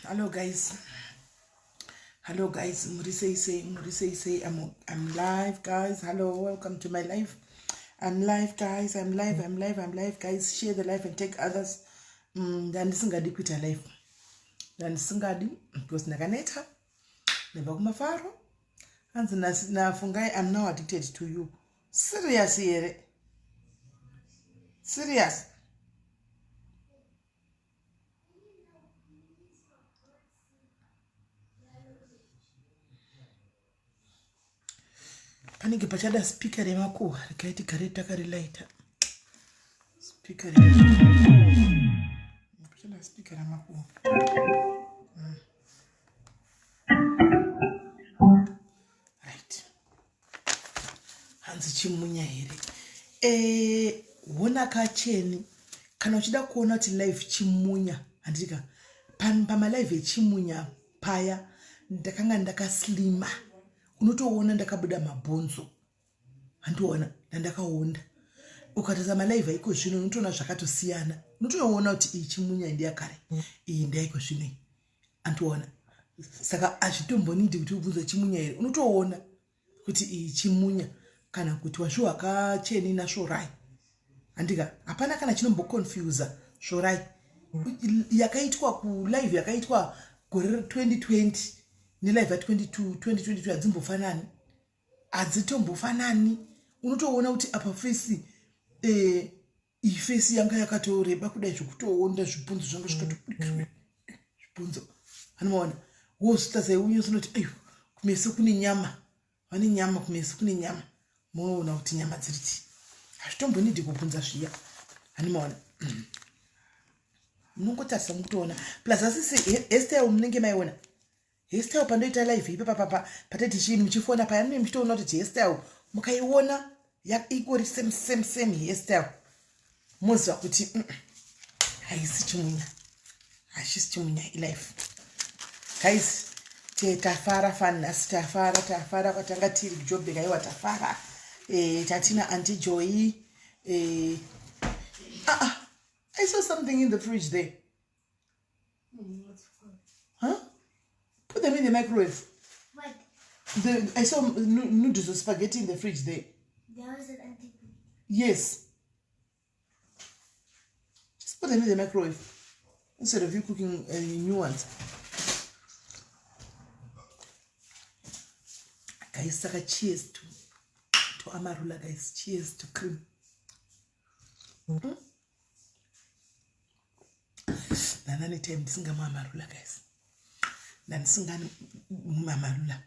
Hello guys. Hello guys, muri sei sei, muri sei sei. I'm live guys. Hello, welcome to my life. I'm live guys. I'm live. I'm live. I'm live guys. Share the live and take others. Ndandisingadi kuita live. Ndandisingadi because ndakaneta. Ndabva kumafaro. Hanzi nafungai I'm now addicted to you. Serious here? Serious? Panenge pachada speaker remakuhwa, regai tigare takarilaita. Speaker pachada speaker remakuhwa. Right. Hanzi chimunya here? Eh, hona kacheni. Kana uchida kuona kuti live chimunya, handika pamalive echimunya paya ndakanga ndakaslima, unotoona ndakabuda mabhonzo, handiona ndandakaonda. Ukatarisa malive aiko zvino unotoona zvakatosiyana, unotoona kuti iyi chimunya ndeyakare, iyi ndeyaiko zvino, andiona. Saka hazvitombonidi kuti ubvunze chimunya here, unotoona kuti iyi chimunya kana kuti wazviwa kacheni nasvorai, handika. Hapana kana chinomboconfusa svorai yakaitwa kulive yakaitwa gore re2020 nelive ya22 2022 hadzimbofanani, hadzitombofanani. Unotoona kuti apa face iyi face yanga yakatoreba kudai zvekutoonda, zvibhunzo zvanga zvikatobudikirwa zvibhunzo, anomaona wozvitasai unyotsinoti aiwa, kumeso kune nyama, vane nyama kumeso, kune nyama, munoona kuti nyama dziri ti hazvitombonidi kubvunza zviya, hanimaona. Munongotarisa mukutoona. Plus asisi hairstyle munenge maiona hairstyle pandoita live ipapapapa patati muchifona paya, munenge muchitoona kuti hairstyle mukaiona ikori same same same hairstyle, moziva kuti haisi chimunya, hachisi chimunya, ilife guys. Tafara fani nhasi, tafara, tafara kwatanga tiri kuJobek. Aiwa, tafara. Tatina Auntie Joy. Ah, I saw something in the fridge there. Huh? Put them in the microwave. What? I saw noodles or spaghetti in the fridge there. There was an empty. Yes. Just put them in the microwave instead of you cooking new ones. Guys, saka cheers to Amarula, guys. Cheers to cream. Nana time ndisingamwa Amarula guys, ndandisingani Amarula,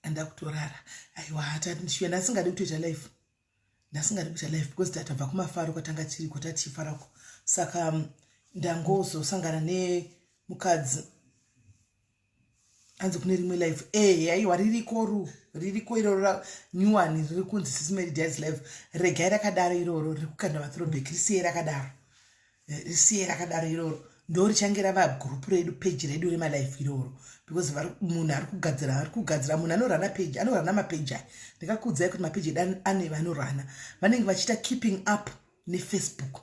andakutorara. Aiwa, hatati ndasingadi kutoita life, ndasingadi kuita life because tatabva kumafaro kwatanga tiri kwatatifarako. Saka ndangozosangana nemukadzi, hanzi kune rimwe live. E, aiwa, ririko, ru ririko iroro nyuwani riri kunzi Sis Mary Dies live. Regai rakadaro iroro, riri kukanda mathrowback, risiye rakadaro, risiye rakadaro iroro. Ndo richange rava group redu, page redu remalife iroro, because munhu ari kugadzira, ari kugadzira, munhu anorana page, anorana mapeji aya. Ndikakuudzai kuti mapeji edu ane vanorana vanenge vachiita keeping up neFacebook,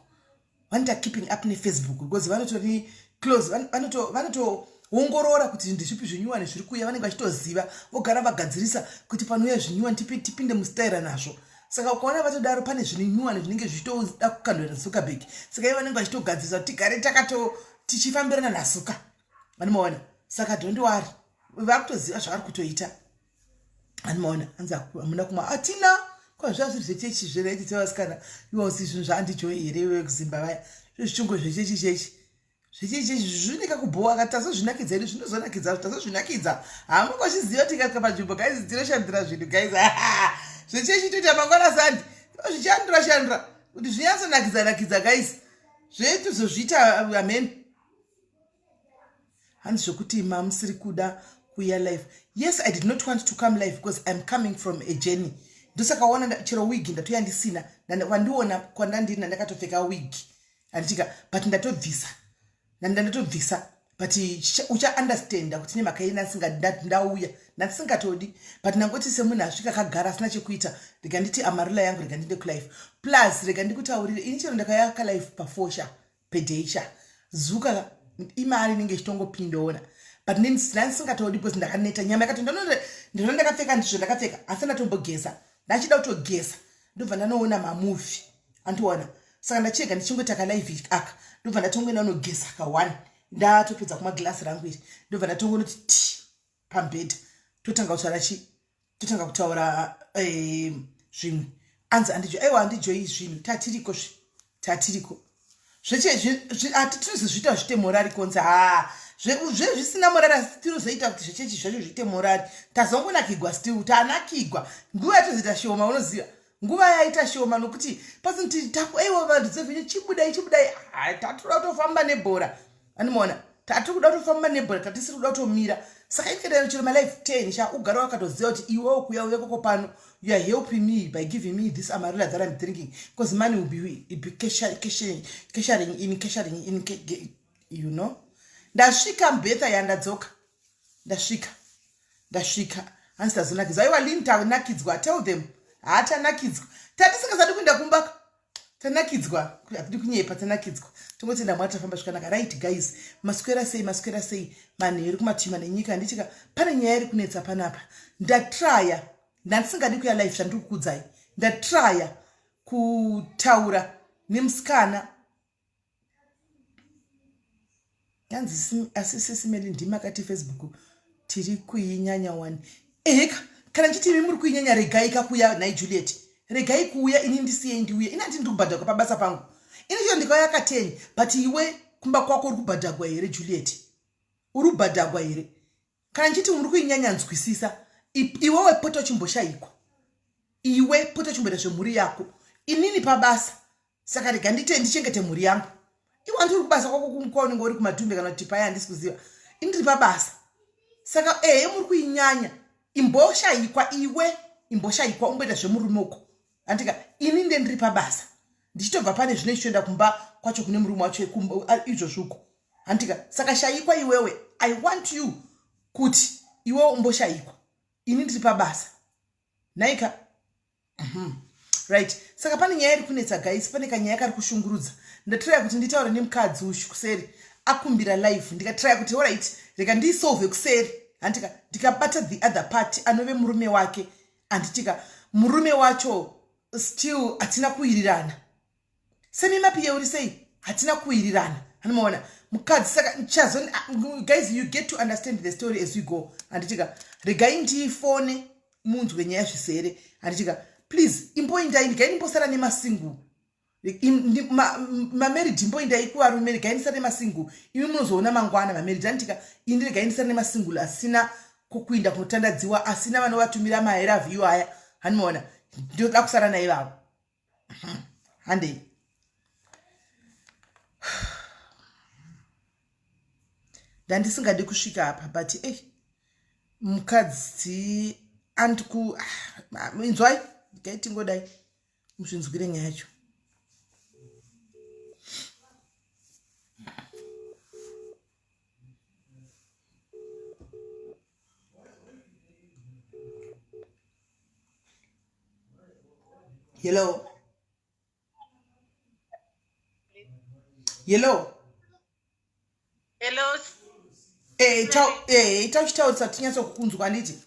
vanoita keeping up neFacebook because vanotori close, vanotoongorora kuti ndezvipi zvinyuwani zviri kuuya. Vanenge vachitoziva, vogara vagadzirisa kuti panouya zvinyuwani tipinde mustaira nazvo. Saka ukaona vatodaro, pane zvinyuwani zvinenge zvichitoda kukandwa naZuckerberg. Saka ivo vanenge vachitogadzirisa kuti tigare takato tichifambirana naZuka, vanomaona. Saka don't worry, vakutoziva zvavari kutoita, anomaona. Hanzi hamuna kumwa? Hatina kwazviva zviri zvechechi zveraiti sevasikana iwausi zvinhu zvaandijoy here iwe kuzimba vaya zvezvichungo zvechechi chechi zvechechi chechi zvineka kubhowa kati tazozvinakidza edu, zvinozonakidza, tazozvinakidza. Hamungozviziva, tikasvika panzvimbo guys, tinoshandira zvinhu guys zvechechi, toita mangwana sandi tozvichandura shandura kuti zvinyatsonakidza nakidza guys, zvetozozviita amen. Hanzi zvokuti mamusiri kuda kuya live? Yes, I did not want to come live because I'm coming from a journey. Ndosaka waona chero wig ndatoya ndisina. Wandiona kwandandiri ndakatopfeka wig, handitika, but ndatobvisa, ndatobvisa. But uchaunderstanda kuti nemhaka yei ndauya ndandisingatodi, but ndangoti semunhu asvika akagara asina chekuita, rega nditi Amarula yangu, rega ndiende kulife. Plus rega ndikutaurire, ini chero ndakayaka life pafosha pedeisha zuka. Imari inenge ichitongopindoona but ndandisingatodi because ndakaneta nyama yakati ndinoona ndakapfeka ndizvo ndakapfeka asi ndatombogeza ndachida kutogeza ndobva ndanoona mamuvi andiona saka ndachega ndichingoita kalive aka ndobva ndatongoenda unogeza ka one ndatopedza kumwa glass rangu iri ndobva ndatongonoti ti pamubhedha totanga kutaura chi totanga kutaura eh, zvimwe anzi andijo aiwa andijoi zvinhu tatiriko zve tatiriko zvechetinozozviita zviite morari konzi haa zvezvisina morari asi tinozoita kuti zvechechi zvacho zviite morari tazongonakigwa still tanakigwa nguva yatozoita shoma unoziva nguva yaita shoma nokuti pasinti takuaiwa vanhu dzevenyu chibudai chibudai tatoda kutofamba nebhora animoona tatiri kuda kutofamba nebhora tatisiri kuda kutomira saka ikadaro chero malife 10 sha ugara wakatoziva kuti iwewo kuya uya koko pano you are helping me by giving me this amarula that I'm drinking because money will be, be cashing in cashing in you know ndasvika mbetha yandadzoka ndasvika ndasvika hanzi tazonakidzwa aiwa lin tanakidzwa tell them haatanakidzwa tatisingasadi kuenda kumbaka tanakidzwa hatidi kunyepa tanakidzwa tongotenda mwari tafamba zvakanaka right guys maswera sei maswera sei manheru kumatima nenyika handitika pane nyaya iri kunetsa panapa ndatraya ndandisingadi kuya life zvandiri kukudzai ndatraya kutaura nemusikana yanzi asi sisimeli ndimi akati facebook tiri kuinyanya wani eheka kana ndichiti imi muri kuinyanya regai ka kuya nhai juliet regai kuuya ini ndisiyei ndiuye ini handiti ndiri kubhadhagwa pabasa pangu ini chio ndikauya kateni but iwe kumba kwako uri kubhadhagwa here juliet uri kubhadhagwa here kana ndichiti muri kuinyanya nzwisisa iwewe pota uchimboshaikwa iwe pota uchimboita zvemhuri yako inini pabasa saka rega ndite ndichengete mhuri yangu iwe andiri kubasa kwako kwaunenge uri kumatumbe kana kuti paya handisi kuziva ini ndiri pabasa saka ehe muri kuinyanya imboshaikwa iwe imboshaikwa umboita zvemurume uko andika ini nde ndiri pabasa ndichitobva pane zvino ichitoenda kumba kwacho kune murume wacho izvozvi uko handika saka shaikwa iwewe i want you kuti iwewe umboshaikwa ini ndiri pabasa nhaika mm -hmm. Right saka pane nyaya iri kunetsa guys pane kanyaya kari kushungurudza ndatraya kuti nditaure nemukadzi ushu kuseri akumbira live ndikatraya kuti orit rega ndiisolve kuseri handika ndikabata the other party anove murume wake handitika murume wacho still hatina kuwirirana semi mapiye uri sei hatina kuwirirana anomaona mukadzi saka chazo guys you get to understand the story as we go handitika regai ndifone munzwe nyaya zvisere handitika please imboindai regai ndimbosara nemasingle mamarried imboindai kuvarume regai ndisara nemasingle imi munozoona mangwana mamarried handitika ini regai ndisara nemasingle asina kukuinda kunotandadziwa asina vanovatumira maheravhiyu aya hanimaona ndoda kusara naivavo handei ndandisingadi kusvika apa but ei eh, mukadzi andiku ah, inzwai ndikait tingodai muzvinzwire nyaya yacho Hello. Hello. Hello. Eh, tau eh, tauchitaurisa tinyatso kukunzwa handiti?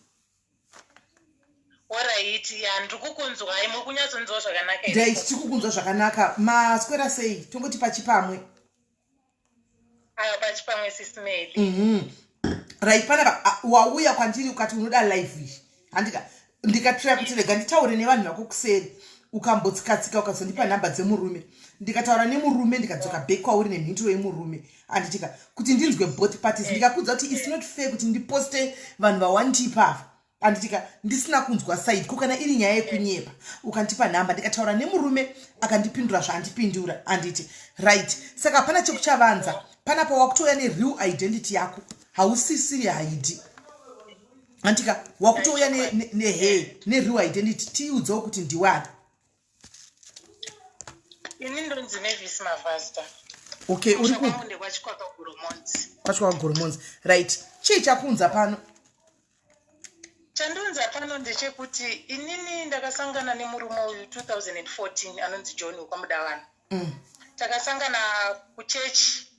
Alright, ya ndiri kukunzwai, muri kunyatsonzwa zvakanaka here? Ndai tiri kukunzwa zvakanaka. Maswera sei? Tongoti pachipamwe. Ayo pachipamwe sis Melly. Right panapa wauya kwandiri ukati unoda live iyi. Handika ndikatraya kuti rega nditaure nevanhu vako kuseri ukambotsikatsika ukazondipa nhamba dzemurume ndikataura nemurume ndikadzoka back kwauri nemhinduro yemurume handitika kuti ndinzwe both parties eh. ndikakuudza kuti its not fair kuti ndiposte vanhu vawandipa ava anditika ndisina kunzwa side ko kana iri nyaya yekunyepa ukandipa nhamba ndikataura nemurume akandipindura zvaandipindura anditi right saka hapana chekuchavanza panapa wakutouya nereal identity yako hausisiri haidi andika wakutouya nehe nereal identity tiudzewo kuti ndiwani ini ndonzi mavis mavasta okay uri ku ndekwachikwaka goromonzi kwachikwaka goromonzi right chii chakuunza pano Chandiunza pano ndechekuti inini ndakasangana nemurume uyu 2014 anonzi John wekwaMudavanhu. Mm. Takasangana kuchechi.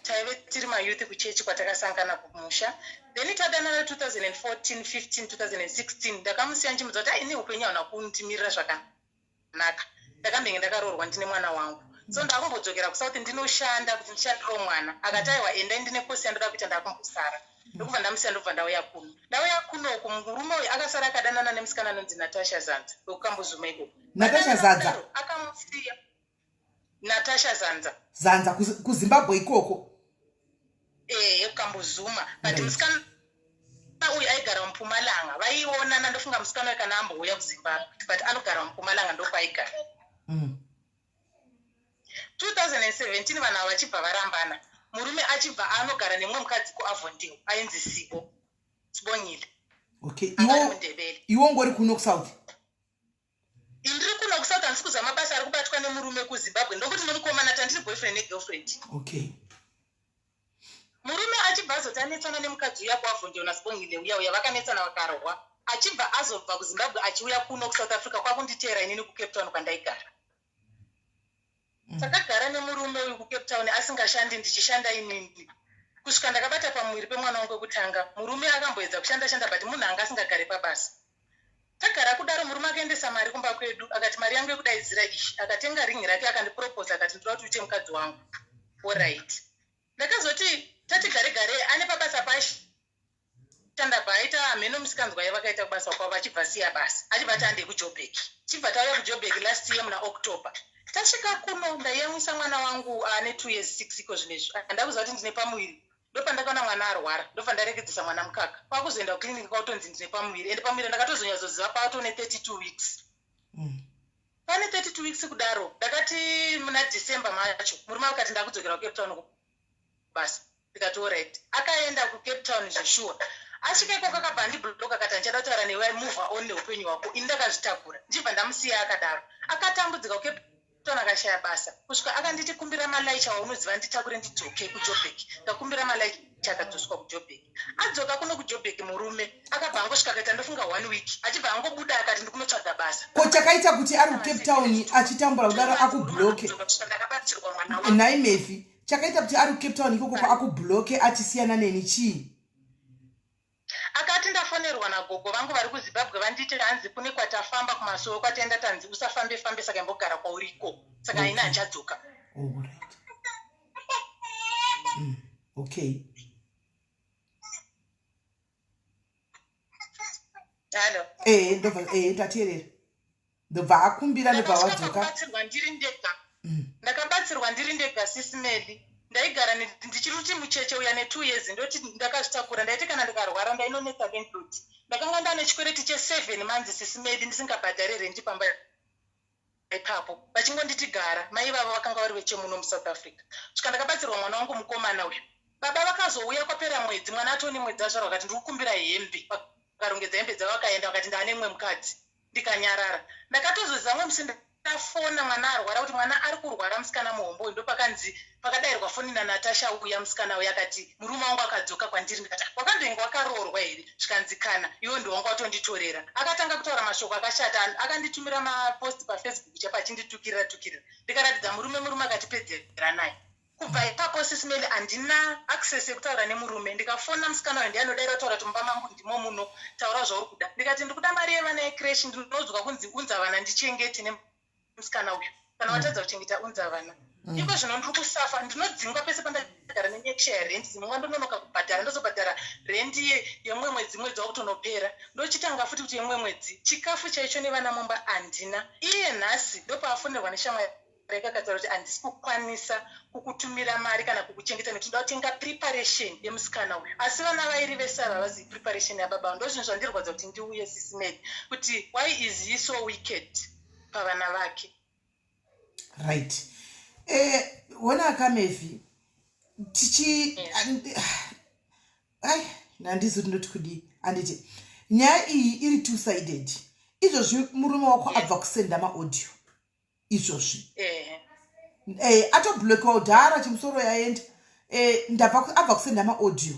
Taive tiri mayouth kuchechi kwatakasangana kumusha. Then tadanana 2014, 15, 2016 ndakamusiya ndichimudza kuti aine upenyu hauna kundimirira zvakanaka. Ndakambenge ndakaroorwa ndine mwana wangu. So ndakumbodzokera kuSouth ndinoshanda kuti ndishandiro mwana. Akati aiwa endai ndine kosi yandoda kuita ndakumbosara. Ndokubva ndamusiya ndobva ndauya kuno. Ndauya kunoku murume uyu akasara akadanana nemusikana anonzi Natasha Zanza wekuKambuzuma ikoko. Natasha Zanza. Akamusiya. Natasha Zanza. Zanza kuZimbabwe ikoko. Eh, yekuKambuzuma. But musikana uyu aigara muMpumalanga. Vaionana ndofunga musikana uyu kana ambouya kuZimbabwe. But anogara muMpumalanga ndokwaigara. 2017 vanhu ava vachibva varambana. Murume achibva anogara nemumwe mukadzi kuAvondale ainzi Sibo. Sibongile. Okay, iwo iwo ngori kuno kuSouth. Indiri kuno kuSouth handisi kuziva mabasa ari kubatwa nemurume kuZimbabwe ndokuti nomukomana tandiri boyfriend negirlfriend. Okay. Murume achibva azoti anetsana nemukadzi uya kuAvondale naSibongile uya uya vakanetsana vakarwa achibva azobva kuZimbabwe achiuya kuno kuSouth Africa kwakunditeera inini kuCape Town kwandaigara. Takagara nemurume uyu kuCape Town asingashandi ndichishanda inini kusvika ndakabata pamuviri pemwana wangu wekutanga. Murume akamboedza kushanda shanda but munhu anga asingagare pabasa. Tagara kudaro murume akaendesa mari kumba kwedu akati mari yangu yekudaidzira iyi akatenga ring rake akandiproposa akati ndoda kuti uite mukadzi wangu. Alright. Ndakazoti tati gare gare ane pabasa paishanda paaita hameno misikanzwa yavakaita kubasa kwavo achibva siya basa achibva ati handei kuJoburg. Chibva tauya kuJoburg last year muna October. Tasvika kuno ndaiyamwisa mwana wangu ane 2 years 6 iko zvinezvi. Handakuziva kuti ndine pamuviri. Ndopandakaona mwana arwara ndobva ndaregedzesa mwana mukaka. Kwakuzoenda kuclinic kwakutonzi ndine pamuviri ende pamuviri ndakatozonyatsoziva paatone 32 weeks. Pane 32 weeks kudaro ndakati muna December macho murume akati ndakudzokera kuCape Town kubasa ndikati alright. Akaenda kuCape Town zveshuwa. Asvika ikoko akabva andiblock akati handichada kutaura newe move on neupenyu hwako ini ndakazvitakura ndichibva ndamusiya akadaro. Akatambudzika kuCape Town akashaya basa kusvika akanditi kumbira malaicha waunoziva nditakure ndidzoke kuJoburg. Ndakumbira malaicha akadzoswa kuJoburg. Adzoka kuno kuJoburg murume akabva angosvika akaita ndofunga 1 week achibva angobuda akati ndikunotsvaga basa. Ko chakaita kuti ari kuCape Town achitambura kudaro akubloke nhai Mephi chakaita kuti ari kuCape Town ikoko akubloke achisiyana neni chii? Akati ndafonerwa nagogo vangu vari kuZimbabwe vanditi hanzi kune kwatafamba kumasowe kwataenda tanzi usafambe fambe saka imbogara kwauriko saka haina achadzoka. Oh, right. Okay. Hello. Eh, ndobva eh ndateerera. Ndobva akumbira ndobva wadzoka. Ndakabatsirwa ndiri ndega. Ndakabatsirwa ndiri ndega Sis Melly. Ndaigara ndichiri kuti mucheche uya ne 2 years ndoti ndakazvitakura ndaiti kana ndikarwara ndainonetsa landlord. Ndakanga ndane chikwereti che 7 months Sis Melly ndisingabhadhare rent pamba ipapo vachingonditi gara. Mai ivavo vakanga vari vechemuno muSouth Africa. Svika ndakabatsirwa mwana wangu mukomana uyu. Baba vakazouya kwapera mwedzi mwana atone mwedzi azvarwa vakati ndiri kukumbira hembe. Vakarongedza hembe dzavo vakaenda vakati ndaane mumwe mukadzi. Ndikanyarara. Ndakatozoziva mumwe musi ndafona mwana arwara kuti mwana ari kurwara musikana muhombe uyu ndopakanzi pakadairwa foni naNatasha uya musikana uya akati murume wangu akadzoka kwandiri ndikati ah, wakambenge wakaroorwa here zvikanzi kana iwe ndiwe wanga watonditorera. Akatanga kutaura mashoko akashata akanditumira mapost pafacebook chaipo achinditukirira tukirira ndikaratidza murume murume akati pedzeranai. Kubva ipapo sis Melly handina access yekutaura nemurume ndikafona musikana uyu ndiye anodaira otaura kuti mumba mangu ndimo muno taura zvauri kuda ndikati ndikuda mari yevana yecreche ndinoudzwa kunzi unza vana ndichengete nemusikana uyu kana watadza kuchengeta unza vana iko zvino ndiri kusafa ndinodzingwa pese pandagara nenyaya rent dzimwe ndononoka kubhadhara ndozobhadhara rent yemumwe mwedzi mwedzi wakutonopera ndochitanga futi kuti yemumwe mwedzi chikafu chaicho nevana mumba handina iye nhasi ndopaafonerwa neshamwari Reka akataura kuti handisi kukwanisa kukutumira mari kana kukuchengeta nekuti ndoda kutenga preparation yemusikana uyu asi vana vairi vese ava havazivi preparation yababa ndo zvinhu zvandirwadza kuti ndiuye sisi Mary kuti why is he so wicked pavana vake. Right. Wona kaMevi tichi ai handizi kuti ndoti kudii handiti nyaya iyi iri two sided izvozvi murume wako abva kusenda maaudio izvozvi eh, atoblokiwa kudhara chimusoro yaenda eh, ndabva abva kusenda maaudio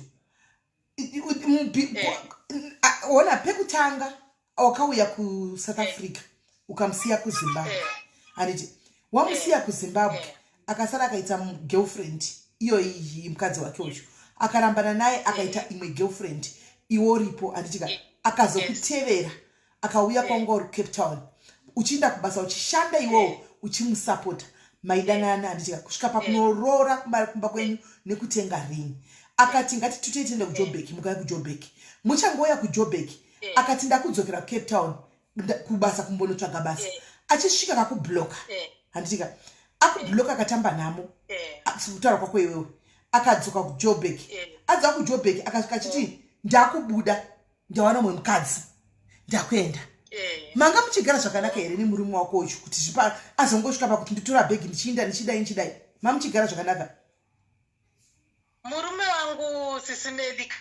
ona pekutanga wakauya kusouth africa ukamusiya kuzimbabwe handiti wamusiya kuzimbabwe akasara akaita girlfriend. Iyoyi mukadzi wake uyu akarambana naye, akaita imwe girlfriend, iwe uripo, handitika? Akazokutevera, akauya kwanga uri Cape Town, uchiinda kubasa, uchishanda iwowo, uchimusapota, maidanana, handitika? Kusvika pakunoroora kumba kwenyu nekutenga ring. Akati ngati titoitende kuJobek, mukauya kuJobek. Muchangouya kuJobek, akati ndakudzokera kuCape Town kubasa, kumbonotsvaga basa. Achisvika kakubloka, handitika? Akubloka, akatamba nhamo, kutaura kwako iwewe. Akadzoka kuJobek. Adzoka kuJobek, akasvika achiti ndakubuda, ndawana umwe mukadzi, ndakuenda. Manga muchigara zvakanaka here nemurume wako uyu, kuti zvipa azongosvika pakuti nditora bhegi ndichiinda, ndichidai, ndichidai? Mamuchigara zvakanaka? Murume wangu, Sisi Meli,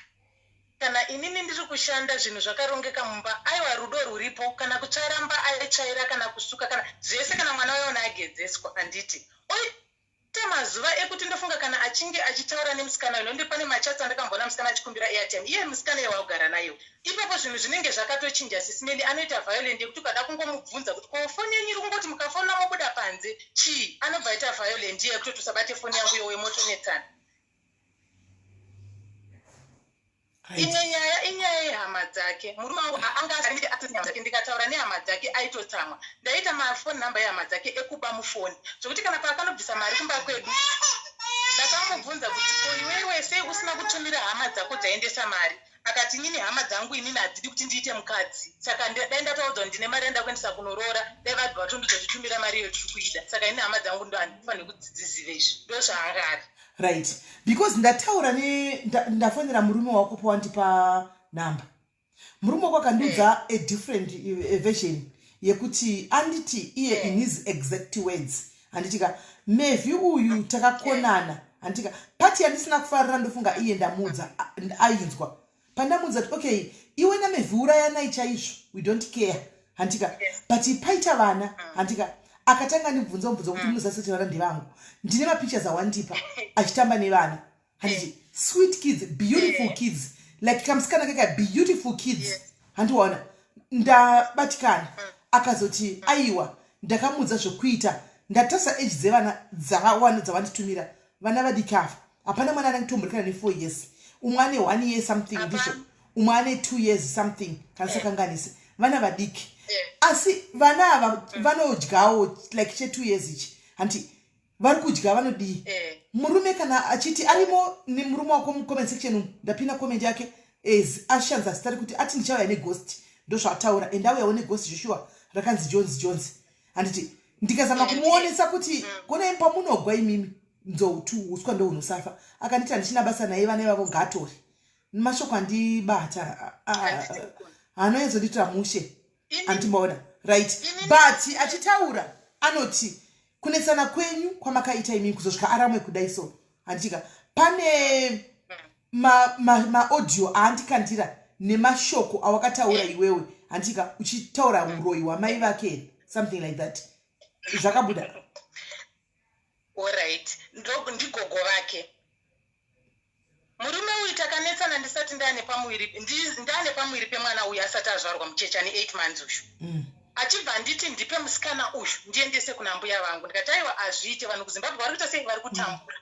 kana inini ndiri kushanda, zvinhu zvakarongeka mumba. Aiwa, rudo ruripo. Kana kutsvaira mba aitsvaira, kana kusuka, kana zvese, kana mwana waiona agezeswa, handiti? Oita mazuva ekuti ndofunga kana achinge achitaura nemusikana uyu, nokuti pane machats andakamboona musikana achikumbira airtime, iye musikana iye waugara nayo ipapo, zvinhu zvinenge zvakatochinja. Sisi Meli, anoita violent yekuti ukada kungomubvunza kuti ko foni yenyu iri kungoti mukafona mobuda panze chii, anobva aita violent iye yekutoti usabate foni yangu iyowe, motonetsana. Imwe nyaya inyaya yehama dzake. Murume wangu anga asiri, ndikataura nehama dzake aitotsamwa. Ndaita mafoni namba yehama dzake ekuba mufoni, zvokuti kana paakanobvisa mari kumba kwedu, ndakamubvunza kuti ko iwewe sei usina kutumira hama dzako dzaendesa mari? Akati inini hama dzangu inini hadzidi kuti ndiite mukadzi, saka dai ndataudzwa ndine mari yanda kuendesa kunoroora, dai vabva vatondudza kuti tumira mari iyo tiri kuida. Saka inini hama dzangu ndo handifaniri kuti dzizive izvi. Ndo zvaanga ari. Right, because ndataura ndafonera murume wako pawandipa namba, murume wako akandiudza a different version yekuti anditi iye, in his exact words, handitika, Mevhi uyu takakonana, handitika? Pati yandisina kufarira, ndofunga iye ndamuudza ainzwa pandamuudza kuti okay, iwe naMevhi urayanai chaizvo, we don't care, handitika? But paita vana, handitika? Akatanga andibvunza mubvunzo kuti munozaseti vana ndevangu, ndine mapictures awandipa achitamba nevana, handiti? Sweet kids, beautiful kids, like kamusikana keka, beautiful kids, handiwaona? Ndabatikana. Akazoti aiwa, ndakamudza zvokuita, ndatarisa age dzevana dzakawana dzavanditumira, vana vadiki ava, hapana mwana ananditomborekana ne4 years. Umwe ane 1 year something, ndizvo, umwe ane 2 years something, kana sakanganisi. Vana vadiki, asi vana ava vanodyawo like che2 years ichi, hanti vari kudya, vanodii? Murume kana achiti arimo nemurume wako mucomment section umu, ndapinda comment yake as ashandisa zita rekuti ati ndichauya neghost, ndozvaataura, and auyawo neghost Joshua rakanzi Jones Jones, handiti? Ndikazama kumuonesa kuti konai pamunogwa imimi nzou tu uswa ndo hunosafa, akanditi handichina basa naye, vana ivavo ngaatore. Mashoko andibata anonyatsondiitira mushe, andimboona. Right, but achitaura anoti kunetsana kwenyu kwamakaita imimi kuzosvika aramwe kudai so, handitika? Pane maaudio ma, ma aandikandira nemashoko awakataura iwewe, handitika, uchitaura uroyi hwamai vake, something like that, zvakabuda. Alright, ndigogo vake murume uyu. Takanetsana ndisati ndaane pamuviri, ndaane pamuviri pemwana uyu asati azvarwa, mucheche ane 8 months uyu. Achibva anditi ndipe musikana uyu ndiendese kuna mbuya vangu. Ndikati aiwa, hazviite, vanhu kuZimbabwe vari kuita sei, vari kutambura.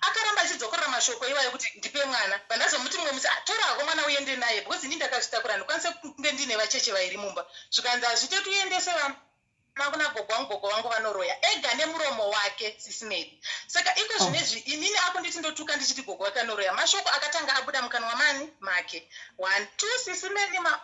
Akaramba achidzokorora mashoko iwayo kuti ndipe mwana. Vandazomuti mumwe musi, "Ah, tora hako mwana uende naye, because ini ndakazvitakura, ndikwanise kunge ndiine vacheche vairi mumba." Zvikanzi hazviite kuti uendese vana kuna gogo vangu, gogo vangu vanoroya. Ega nemuromo wake, Sisi Meli. Saka iko zvinezvi inini akunditi ndotuka ndichiti gogo wake anoroya, mashoko akatanga abuda mukanwa mani make. One two, Sisi Meli, ma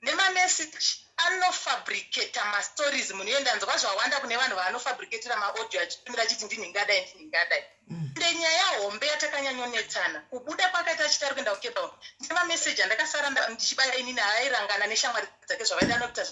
nemameseji anofabricata mastories. Munhu iye ndanzwa zvawanda kune vanhu vaanofabricatira maaudio achitumira achiti ndinhingadai, ndinhingadai. Ndenyaya hombe yatakanyanyonetsana kubuda kwakaita achiti ari kuenda kuCape Town. Ndine mameseji andakasara ndichibaya inini aairangana neshamwari dzake zvavaida nokuita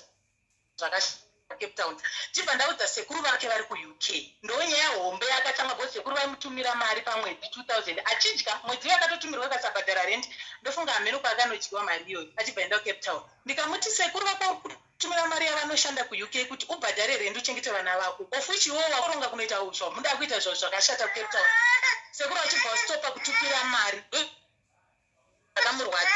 zvakashata Cape Town. Ndibva ndaudza sekuru vake vari kuUK. Ndonyaya hombe yakatanga, because sekuru vaimutumira mari pamwedzi 2000 achidya. Mwedzi uyo akatotumirwa akasabhadhara rent, ndofunga hameno kwaakanodyiwa mari iyoyo, achibva enda kuCape Town. Ndikamuti sekuru vako kutumira mari yavanoshanda kuUK kuti ubhadhare rent, uchengete vana vako, of which iwewo wakuronga kunoita zvamuda kuita zvakashata kuCape Town. Sekuru vachibva vastopa kutupira mari, akamurwadza.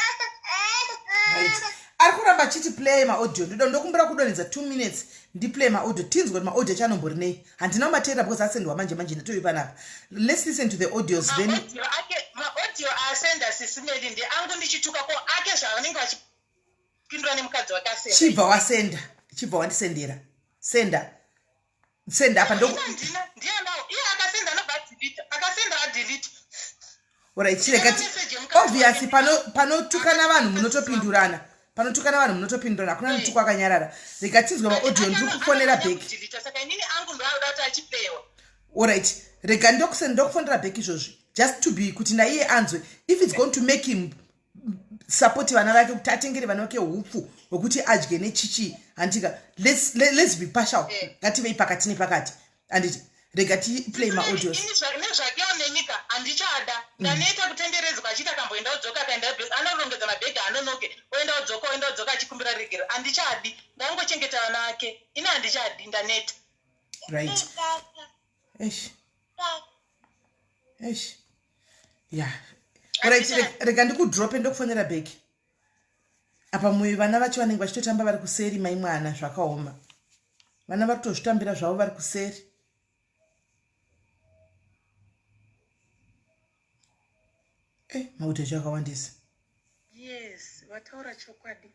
Right, ari kuramba. kuramba chiti play maaudio. Ndoda ndokumbira kudonhedza 2 minutes ndiplay maaudio tinzwe kuti maaudio acho anombori nei. Handina kumateerera because asendwa manje manje ndatovi panapa. Let's listen to the audios then. Maaudio ake maaudio aasenda Sisi Melly ndeangu ndichituka ko ake zvavanenge vachipindura nemukadzi wake asenda. Chibva wasenda. Chibva wandisendera. Senda. Senda apa ndo Handina ndiye anawo iye akasenda anobva adelete akasenda adelete. Alright, chirega ti obviously pano panotukana vanhu munotopindurana. Panotukana vanhu munotopindurana. Hakuna mutuko akanyarara. Rega tinzwe maaudio ndiri kufonera back. Saka inini angu ndoauda kuti achipewa. Alright, rega ndokufonera back izvozvi. Just to be kuti naiye anzwe if it's going to make him support vana vake kuti atengere vana vake hupfu hwekuti adye nechichi handika let's, let's be partial eh. ngativei pakati nepakati handiti rega tiplay maaudios nezvakewo nenyika handichada ndaneta kutenderedzwa achiita akamboenda odzoka akaenda anorongedza mabhegi anonoke oenda odzoka oenda odzoka achikumbira regero handichadi ndangochengeta vana vake ini handichadi ndaneta right eish eish ya right rega ndikudrope ndokufonera back apa moyo vana vacho vanenge vachitotamba vari kuseri mai mwana zvakaoma vana vari kutozvitambira zvavo vari kuseri eh mauti acho akawandisa yes vataura chokwadi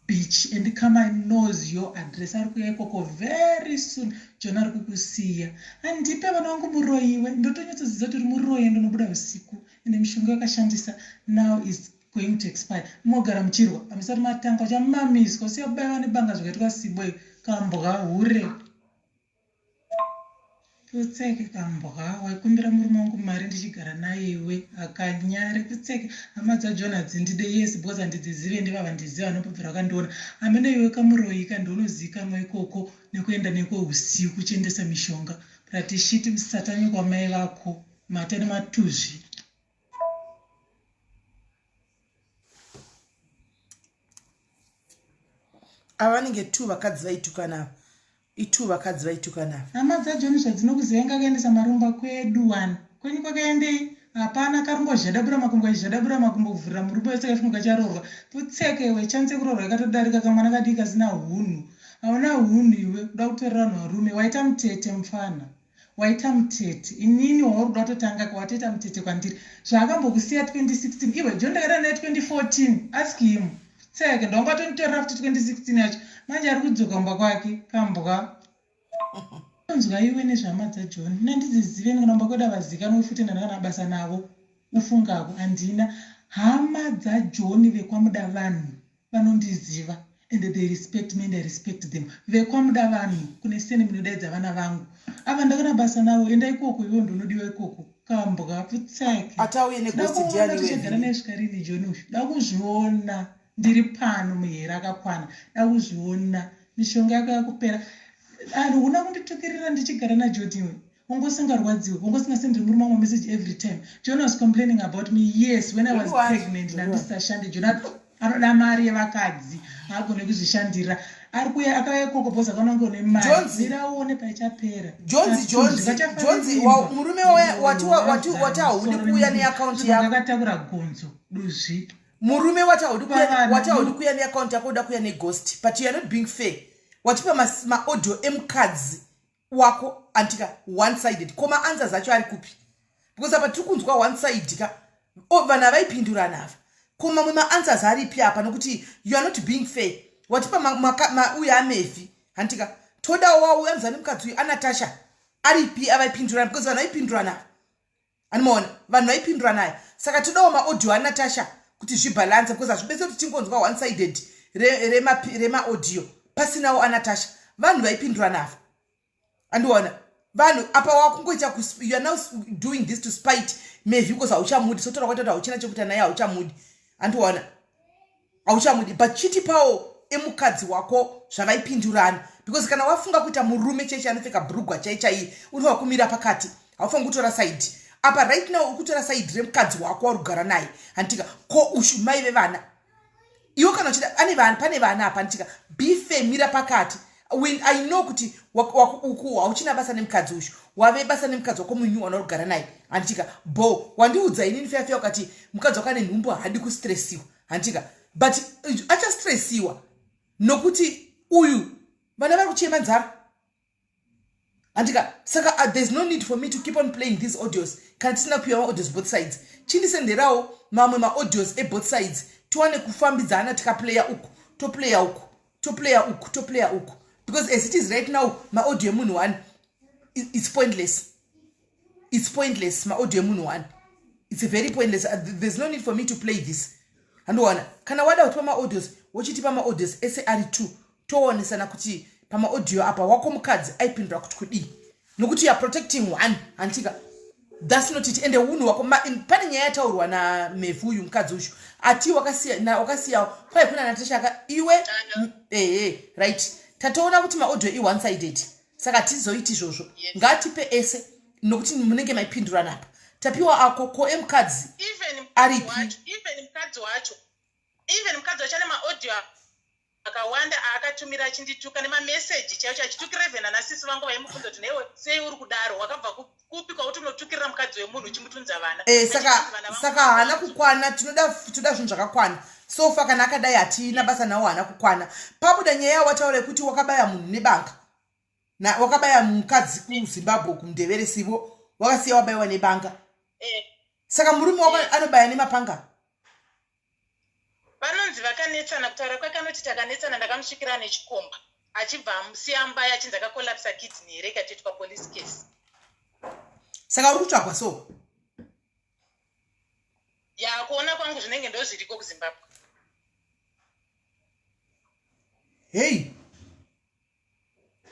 beach and come knows your address ari kuya ikoko very soon john ari kukusiya handipe vana vangu muroyiwe ndotonyatsoziva kuti uri muroyi ndonobuda usiku ende mishonga yakashandisa now is going to expire mogara muchirwa hamusati matanga uchamamiswa usiya kubaiwa nebanga zvakaitwa sibo kambwa hure Putseke kambwa waikumbira murume wangu mari ndichigara naye iwe hakanyare putseke hama dzaJohn hadzindide yes because handidzizive ndivava handizive anopobvira vakandiona hameno iwe kamuroyi ka ndounozivikanwa ikoko nekuenda neko usiku uchiendesa mishonga bratishiti musatanyoko wamai vako mata nematuzvi. Ava vanenge two vakadzi vaitukana ava itwo vakadzi vaitukana ava. Hama dzaJohn zvadzinokuziva inga akaendesa marumba kwedu wani. Kwenyu kwakaendei? Hapana karungozhadabura makumbo kachizhadabura makumbo kuvhurira murume wese kaifunga kacharoorwa. Putseke iwe chance yekuroorwa yakatodarika kamwana kadiki kasina hunhu. Hauna hunhu iwe kuda kutorera vanhu varume. Waita mutete mupfanha. Waita mutete inini wauri kuda kutotanga ka watoita mutete kwandiri zvaakambokusiya 2016 iwe John ndakaita naye 2014 ask him tseke ndonga watonditorera futi 2016 yacho manje ari kudzoka kumba kwake kambwa onzwa iwe nezvehama dzaJohn ini handidzizive ini kana kumba kwedu havazikanwe futi ende handina kana basa navo ufungako handina hama dzaJohn vekwaMudavanhu vanondiziva and they respect me and I respect them vekwamuda vanhu kune sene munodaidza vana vangu ava ndakana basa navo enda ikoko iwe ndonodiwa ikoko kambwa pfutseke Atauye neGhost ndiani iwe tichagara naye svika rini John uyu dakuzviona ndiri pano muhera akakwana dakuzviona mishonga yako yakupera hauna kunditukirira ndichigara naJodi iwe Wanga usingarwadziwe, wanga usingasenderi murume wangu message every time. John was complaining about me. Yes, when I was pregnant ndandisisashande. John anoda mari yevakadzi, haagone kuzvishandira. Ari kuya akauya ikoko because akaona kunge une mari. Mira uone paichapera. Jonzi Jonzi Jonzi murume wati wati wati haudi kuuya neaccount yako. Akatakura gonzo duzvi. Murume wati haudi kuuya wati haudi kuuya neaccount yako uda kuuya neghost but you are not being fair. Watipa maaudio emukadzi wako antika one sided ko maanswers acho ari kupi because apa tiri kunzwa one side ka oh, vanhu havaipindurana ava ko mamwe maanswers aripi apa nokuti you are not being fair watipa uyu amevi hantika todawo wauya mzani mukadzi uyu anatasha aripi avaipindurana because vanhu vaipindurana ava Animaona vanhu vaipindura naye saka todawo maaudio aNatasha kuti zvibhalanse because hazvibetse kuti tingonzwa one sided remaaudio re, re pasinawo aNatasha vanhu vaipindura navo andiona vanhu apa wakungoita you are now doing this to spite maybe because hauchamudi sotora kwaita kuti hauchina chekuita naye hauchamudi andiona hauchamudi but chitipawo emukadzi wako zvavaipindurana because kana wafunga kuita murume chaiche anopfeka bhurugwa chai chaiye unofanira kumira pakati haufaniri kutora saidi apa right now uri kutora saidi remukadzi wako wauri kugara naye handitika ko ushu mai vevana iwe kana uchida ane vana pane vana apa handitika be fair mira pakati I know kuti uku hauchina basa nemukadzi uyu, wave basa nemukadzi wako munyu wanaurigara naye, handitika? Bo wandiudza inini feya feya ukati mukadzi wako ane nhumbu, haadi kustressiwa, handitika? But achastressiwa nokuti uyu vana vari kuchema nzara, handika? Saka there's no need for me to keep on playing these audios kana tisina kupiwa maaudios both sides. Chindisenderawo mamwe maaudios eboth sides, tiwane kufambidzana. Tikaplaya uku, toplaya uku, toplaya uku, toplaya uku, because as it is right now, maaudio emunhu one, it's pointless, it's pointless. Maaudio emunhu one, it's very pointless. There's no need for me to play this. Handiwana kana wada kutipa maaudios, wochitipa maaudios ese ari two, toonesana kuti pamaaudio apa wako mukadzi aipindura kuti kudii, nokuti you are protecting one, handitika? That's not it. Ende unhu wako, pane nyaya yataurwa namevhu uyu mukadzi uyu ati wakasiya kwai kuna Natasha iwe. Ehe, right, tatoona kuti maaudio i-one sided, saka hatizoiti izvozvo. Ngatipe ese nokuti munenge maipindurana apa. Tapiwa ako, ko emukadzi aripi? Even mukadzi wacho, even mukadzi wacho ane maaudio akawanda aakatumira achindituka nemameseji chaicho, achitukira even anasisi vangu vaimubvunza kuti, "Newe sei uri kudaro? Wakabva kupi kwauti unotukirira mukadzi wemunhu uchimutunza vana?" Saka haana kukwana. Tinoda zvinhu zvakakwana. So far kana akadai hatina basa nawo, haana kukwana. Pabuda nyaya yawataura yekuti wakabaya munhu nebanga, wakabaya mukadzi kuZimbabwe, kuMndevere sivo, wakasiya wabayiwa nebanga. Saka murume wako anobaya nemapanga? Vanonzi vakanetsana. Kutaura kwake anoti, "Takanetsana, ndakamusvikira nechikomba," achibva amusiya ambaya, achinzi akakolapsa kidney here, ikatoitwa police case. Saka uri kutsvagwa so? Ya, kuona kwangu zvinenge ndo zviriko kuZimbabwe. Hei.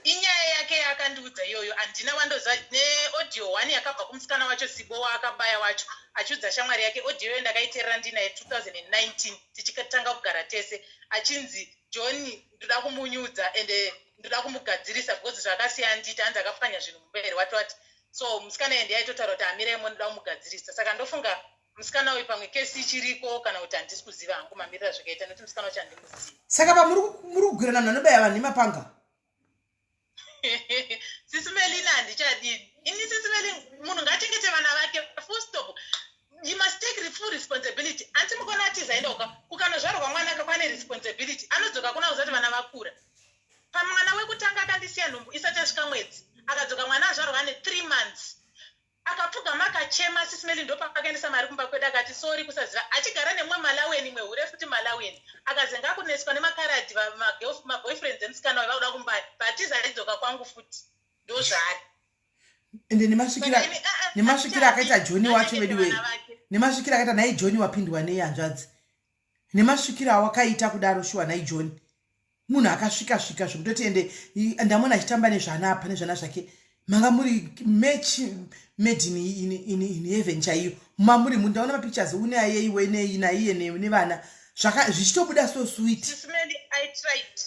Inyaya yake yaakandiudza iyoyo, handina wandoziva. Neaudio one yakabva kumusikana wacho Sibo waakabaya wacho, achiudza shamwari yake. Audio iyoyo ndakaiteerera ndinaye 2019 tichitanga kugara tese, achinzi, "John ndoda kumunyudza ende ndoda kumugadzirisa because zvakasiya nditi hanzi akapwanya zvinhu mumba here," wati wati. So musikana iye ndiye aitotaura kuti, "Amiraimo, ndoda kumugadzirisa." Saka ndofunga musikana uyu pamwe kesi ichiriko, kana kuti handisi kuziva hangu mamiriro azvakaita, nekuti musikana wacho handimuzivi. Saka pamuri muri kugwirana munhu anobaya vanhu nemapanga? Sisi Melina, handichadini ini. Sisi Meli, munhu ngaachengete vana vake, full stop. You must take full responsibility. Anti mukona atizaenda uka kukanozvarwa mwana kakwane responsibility, anodzoka kuna kuzati vana vakura. Pamwana wekutanga akandisiya nhumbu isati yasvika mwedzi, akadzoka mwana azvarwa ane 3 months, akapfugama akachema. Sisi Meli, ndopakaendesa mari kumba kwedu, akati sorry, kusaziva. Achigara nemumwe Malaweni, mwehure futi Malaweni, akazenga akuneswa nemakaradhi, maboyfriends emusikana uyu vakuda kumbaya, but aidzoka kwangu futi, ndozvaari. Ende nemasvikiro akaita Johni wacho, vedu wei, nemasvikiro akaita nhai Johni, wapindwa nei hanzvadzi? Nemasvikiro awakaita kudaro, shuwa nhai Johni, munhu akasvika svika zvekutoti ende ndamona achitamba nezvana apa nezvana zvake, manga muri match made in heaven chaiyo. Mamuri mundaona mapictures une ayeiwe naiye nevana, zvichitobuda so sweet. Sisi Meli, I tried,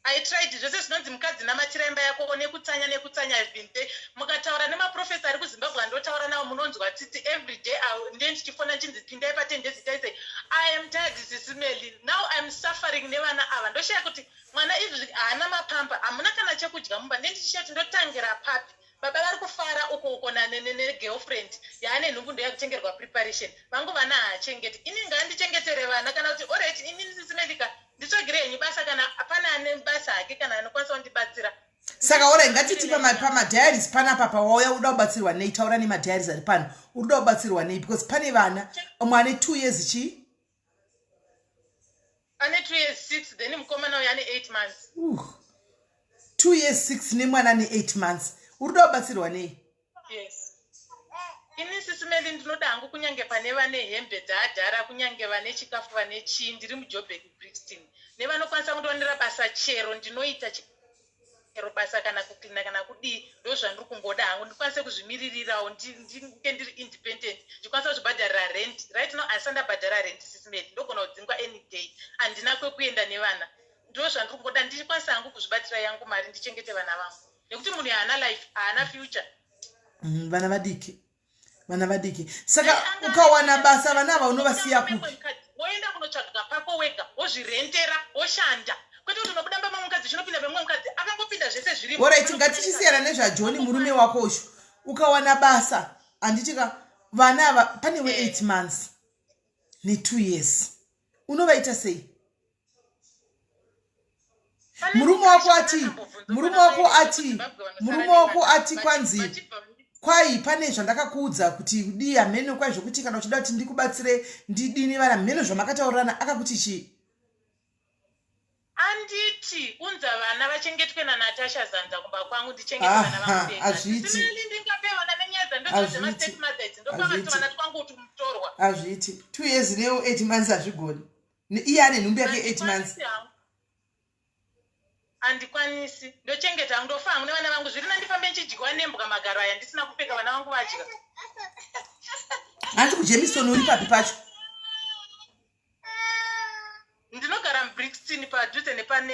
I tried zvese zvinonzi mukadzi namatira imba yako nekutsanya nekutsanya. I've been there. Mukataura nemaprofesa ari kuZimbabwe andotaura navo, munonzwa tsitsi. Every day nde ndichifona nchinzi, "Pindai patendezi taisei." I am tired, Sisi Meli. Now I'm suffering nevana ava. Ndoshaya kuti mwana izvi haana mapampa, hamuna kana chekudya mumba. Nde ndichishaya kuti ndotangira papi. Baba vari kufara uko uko negirlfriend yaane nhumbu, ndoyakutengerwa preparation. Vangu vana haachengeti. Ini ngandichengetere vana, kana kuti alright, inini Sisi Melika, nditsvagire henyu basa kana pane ane basa hake, kana anokwanisa kundibatsira. Saka orai, ngatiti pamadiaries panapa pawauya, uda kubatsirwa nei? Taura nemadiaries ari pano, uri kuda kubatsirwa nei? Because pane vana, umwe ane 2 years chii? Ane 2 years 6, then mukomana uyu ane 8 months. 2 years 6 nemwana ane 8 months. Uri kuda kubatsirwa nei? Yes, ini Sisi Meli, ndinoda hangu kunyange pane vane hembe dzaadhara, kunyange vane chikafu, vane chii. Ndiri muJobek, Brixton, nevanokwanisa kundionera basa chero, ndinoita chero basa, kana kuklina kana kudii. Ndo zvandiri kungoda hangu, ndikwanise kuzvimiririrawo, ndinge ndiri independent, ndikwanisa kuzvibhadharira rent. Right now handisati ndabhadhara rent, Sisi Meli. Ndogona kudzingwa any day, handina kwekuenda nevana. Ndo zvandiri kungoda, ndichikwanisa hangu kuzvibatira yangu mari, ndichengete vana vangu, nekuti munhu haana life, haana future. Vana vadiki, vana vadiki. Saka ukawana basa, vana ava unovasiya kupi? Woenda kunotsvaga pako wega, wozvirentera, woshanda, kwete kuti unobuda mba mamukadzi. mukadzi chinopinda pemumwe mukadzi akangopinda zvese zvirimo. Orit, ngatichisiyana nezvaJohn, murume wako uyu. Ukawana basa, handitika vana ava pane we8 months ne2 years, unovaita sei? Murume wako ati, murume wako ati, murume wako ati kwanzi kwai pane zvandakakuudza kuti dii, hameno, kwai zvokuti kana uchida kuti ndikubatsire ndidini vana, mheno zvamakataurirana. Akakuti chii? Anditi unza vana vachengetwe naNatasha Zanza kumba kwangu, ndichengete vana vangu ndega. Hazviiti. Simeli, ndingape vana nenyaya dzandoziva dzemastepmother idzi, ndopakati vana twangu kuti mutorwa. Hazviiti. 2 years neo 8 months hazvigoni. Iye ane nhumbi yake 8 months. Handikwanisi hangu. Handikwanisi, ndochengeta hangu, ndofa hangu nevana vangu. Zviri nandifambe nchidyiwa nembwa magaro aya ndisina kupfeka, vana vangu vadya. Hanzi kuJermiston, uri papi pacho? Ndinogara muBrixton, padhuze nepane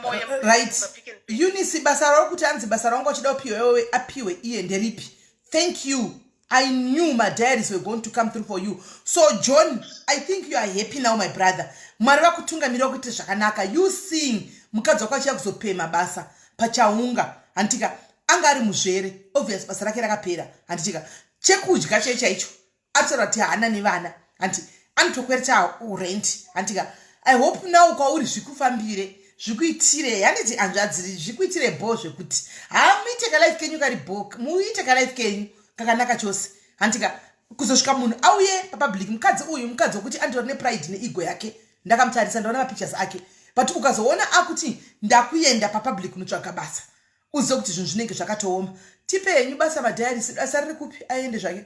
Moya. Right. Pa-Pick n Pay. Eunice, basa ravo kuti anzi basa rangu achida kupiwa iwewe, apiwe iye nderipi? Thank you. I knew my diaries were going to come through for you. So John, I think you are happy now, my brother. Mwari vakutungamirira kuite zvakanaka. You seeing mukadzi wako achiya kuzopema basa pachaunga, handitika anga ari muzvere, obvious basa rake rakapera, handitika chekudya chai chaicho ataura kuti haana nevana, hanti anotokwereta rent, handitika? I hope now kwauri zvikufambire, zvikuitire, handiti hanzvadzi, zvikuitire bho zvekuti hamuite kalife kenyu kari bho, muite kalife kenyu kakanaka chose, handitika kuzosvika munhu auye papublic. Mukadzi uyu mukadzi wekuti anditori nepride neego yake. Ndakamutarisa, ndaona mapictures ake, but ukazoona akuti ndakuenda papublic kunotsvaga basa, uzive kuti zvinhu zvinenge zvakatooma. Tipe henyu basa, madiaries. Basa riri kupi? Aende zvake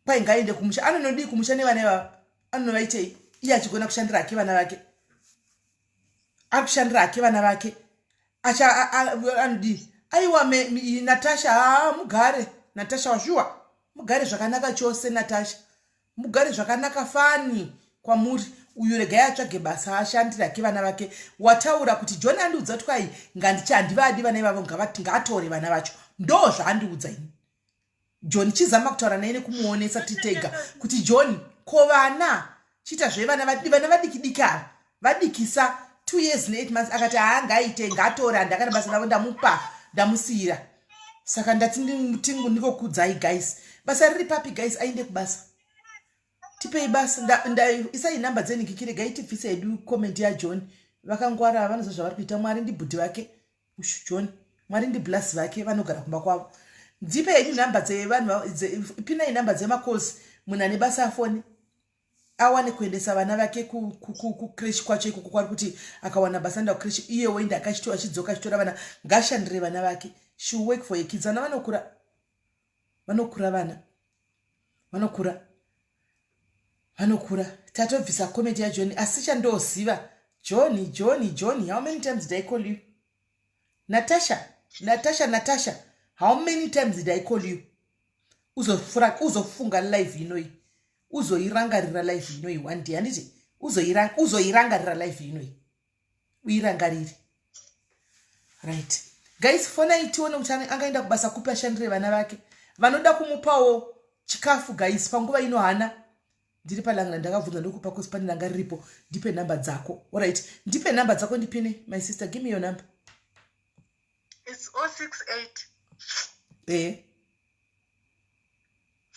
kwai ngaende kumusha. Anonodii kumusha nevana ivava? Anonovaitei iye achigona kushandira hake vana vake? Ari kushandira hake vana vake, anodii? Aiwa, Natasha, haa, mugare Natasha, washuwa mugare zvakanaka chose. Natasha, mugare zvakanaka fani kwamuri. Uyu regai atsvage basa, ashandire hake vana vake. Wataura kuti John andiudza kuti kwai ngandichi handivadi vana ivavo, ngaatore vana vacho. Ndo zvaandiudza ini John. Chizama kutaura naye nekumuonesa titega kuti John, ko vana chiita zvevana, vana vadiki diki ava, vadikisa, 2 years ne8 months. Akati haa, ngaite, ngaatore, handakana basa navo, ndamupa, ndamusiyira. Saka ndati ndikokudzai guys, basa riri papi guys? Ainde kubasa, tipei basa. Isai nhamba dzenhikikire gai, tibvise hedu comment yaJohn. Vakangwara, vanoziva zvavari kuita. Mwari ndibhudhi vake ushu John, Mwari ndibless vake, vanogara kumba kwavo. Ndipe henyu nhamba dzevanhu, pinai nhamba dzemakosi. Munhu ane basa afoni awane kuendesa vana vake kucreche kwacho ikoko kwari kuti akawana basa enda kucreche, iye woenda akachito achidzoka achitora vana. Ngashandire vana vake. She work for her kids. Vana vanokura, vanokura, vana vanokura, vanokura. Tatobvisa comment yaJohn, asi chandoziva, John, John, John, how many times did I call you? Natasha, Natasha, Natasha, how many times did I call you? Uzofunga live inoi, uzoirangarira live inoi one day, handiti? Uzoirangarira live inoi, uirangarire. Right guys, fonai tione kuti angaenda kubasa kupi, ashandire vana vake. Vanoda kumupawo chikafu guys, panguva ino hana. Ndiri palangana, ndakabvunza ndokupa kosi, pane ranga riripo. Ndipe nhamba dzako. Alright, ndipe nhamba dzako, ndipine. My sister, give me your number. It's 068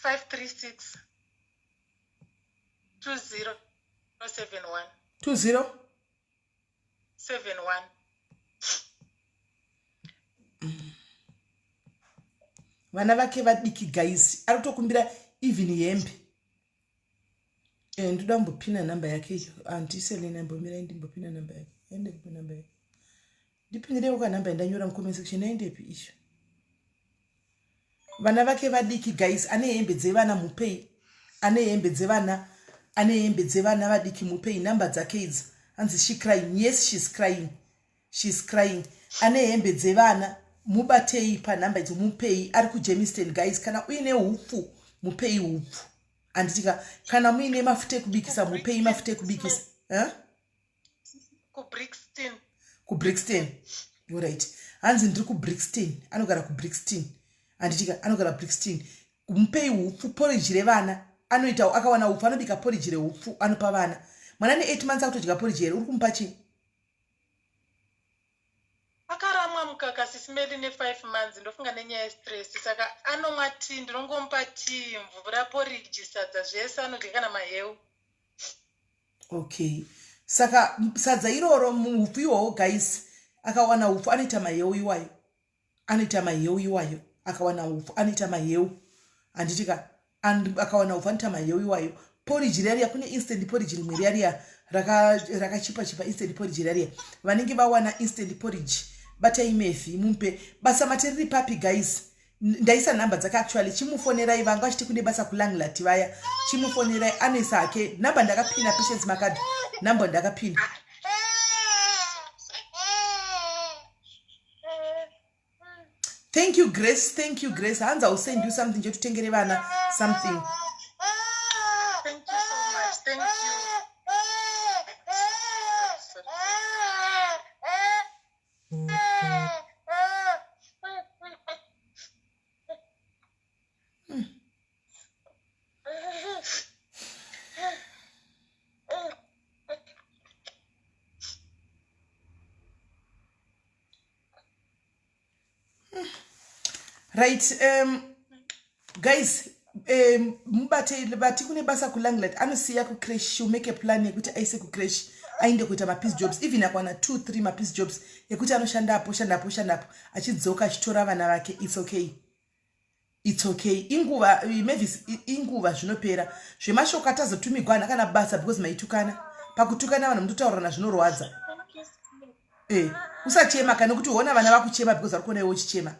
536 2071. 20 71. Vana vake vadiki guys, ari kutokumbira even hembe. Ndoda kumbopina nhamba yake iyo. Andiselena, mbomirai ndimbopina nhamba yake. Endepi nhamba yake? Ndipinirewo kanhamba yandanyora mucomment section. Aendepi isho? Vana vake vadiki guys, ane hembe dzevana mupei, ane hembe dzevana, ane hembe dzevana vadiki mupei. Nhamba dzake idzi. Anzi she crying. Yes, she's crying, she's crying. Ane hembe dzevana mubatei panhamba idzo, mupei. Ari kuJermiston guys. Kana uine upfu, mupei upfu, handitika? Kana muine mafuta ekubikisa, mupei mafuta ekubikisa, eh? KuBrixton. KuBrixton, alright. Hanzi ndiri kuBrixton, anogara kuBrixton, handitika? Anogara Brixton. Mupei upfu, poriji revana. Anoita akawana upfu anobika poriji reupfu, anopa vana. Mwana ne8 months akutodya poriji here? Uri kumupa chii? mukaka Sisi Melly ne5 months ndofunga nenyaya yestress saka anomwa tea ndinongomupa tea mvura porridge sadza zvese anodya kana maheu. Okay saka sadza iroro muupfu iwowo guys akawana upfu anoita maheu iwayo anoita maheu iwayo akawana upfu anoita maheu handiti ka akawana upfu anoita maheu iwayo porridge riya riya kune instant porridge rimwe riya riya rakachipa chipa instant porridge riya riya vanenge vawana instant porridge batai mefi mumpe basa mate riri papi guys ndaisa nhamba dzake actually chimufonerai vanga vachiti kune basa kulanglat vaya chimufonerai anoisa hake nhamba ndakapina patience makadhi nhamba ndakapina thank you Grace, thank you Grace. Hanzi iwill send you something chetutengere vana something. Thank you so much. Thank you. Sorry. Right, guys, mubate vati kune basa kuLanglat anosiya kucreche. She'll make a plan yekuti aise kucreche aende kuita mapiece jobs even akwana 2 3 mapiece jobs ekuti anoshandapo shandapo shandapo achidzoka achitora vana vake. It's okay, it's okay. Inguva, Mavis, inguva zvinopera. Zvemashoko atazotumigwa hana kana basa because maitukana. Pakutukana vanhu mutotaurirana zvinorwadza. Usachema kana kuti uona vana vakuchema because vari kuona iwe uchichema.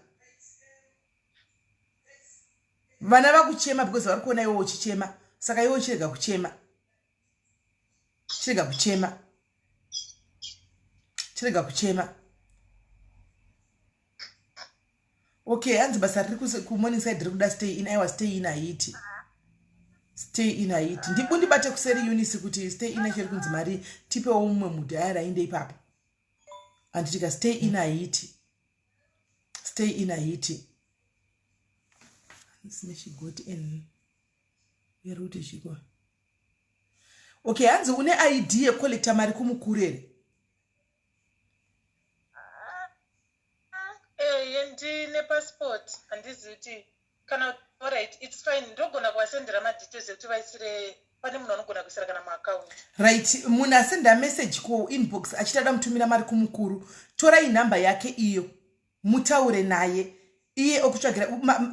Vana vakuchema because vari kuona iwe uchichema, saka iwe uchirega kuchema, chirega kuchema, chirega kuchema. Okay, hanzi basa riri kuMorningside riri kuda stay in. Aiwa, stay in haiti, stay in haiti. Ndibundibate kuseri Eunice kuti stay in yacho iri kunzi mari. Tipewo mumwe mudhayari ainde ipapo handitika. Stay in haiti, stay in haiti. Sine chigoti n yeri kuti chiko. Okay, hanzi une ID yekucollecta mari kumukurere. Eye, ndine passport. Handizivi kuti kana, alright, it's fine, ndogona kuvasendera madetails ekuti vaisire pane munhu anogona kuisira kana muaccount. Right, munhu asenda message kuinbox achiti ada mutumira mari kumukuru, torai nhamba yake iyo mutaure naye iye okutsvagira.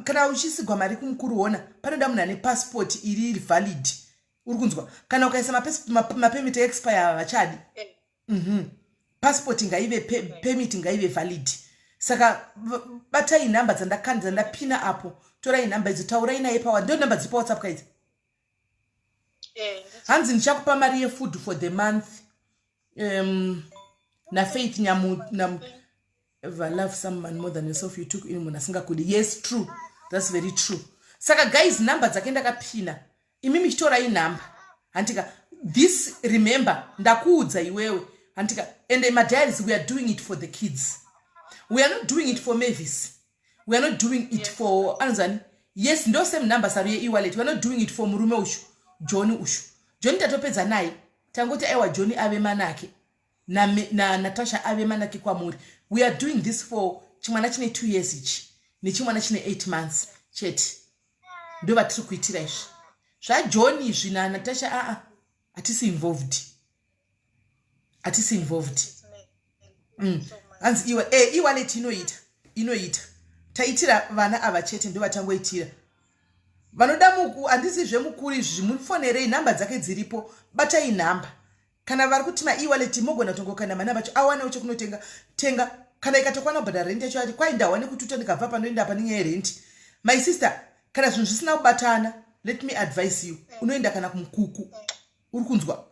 Kana uchisigwa mari kumukuru hona panoda munhu ane passport iri valid, uri kunzwa? Kana ukaisa mapermit expire havachadi. Passport ngaive permit ngaive valid. Saka batai nhamba dzandapina apo, torai nhamba idzo, taurai naye pawa ndo nhamba dziri paWhatsApp kaidzi. Hanzi ndichakupa mari yefood for the month naFaith Nyamu. Ever love someone more than yourself? You took in munhu asingakudi. Yes, true, that's very true. Saka guys, nhamba dzake ndakapina, imi michitorai nhamba handika. This, remember, ndakuudza iwewe handika. And madiaries, we are doing it for the kids. We are not doing it for Mavis, we are not doing it for anonzani. Yes, ndo same number saru yeewallet. We are not doing it for murume ushu John ushu. John tatopedza naye, tangoti aiwa, John ave manake naNatasha na ave manake kwamuri. We are doing this for chimwana chine 2 years ichi nechimwana chine 8 months chete, ndo vatiri kuitira izvi. ZvaJohn izvi naNatasha, aa, hatisi involved, hatisi involved. Hanzi iwe e-wallet inoita, inoita. Taitira vana ava chete, ndo vatangoitira. Vanoda muku handisi zvemukuru izvi, mufonerei, nhamba dzake dziripo, batai nhamba. Kana vari kuti maewallet mogona kutongokanda manamba acho awanewo chekunotenga tenga. Kana ikatokwana kubhadhara renti yacho, ati kwai ndawane kututa ndikabva panoenda apa nenyaya yerenti. My sister, kana zvinhu zvisina kubatana, let me advise you, unoenda kana kumukuku, uri kunzwa?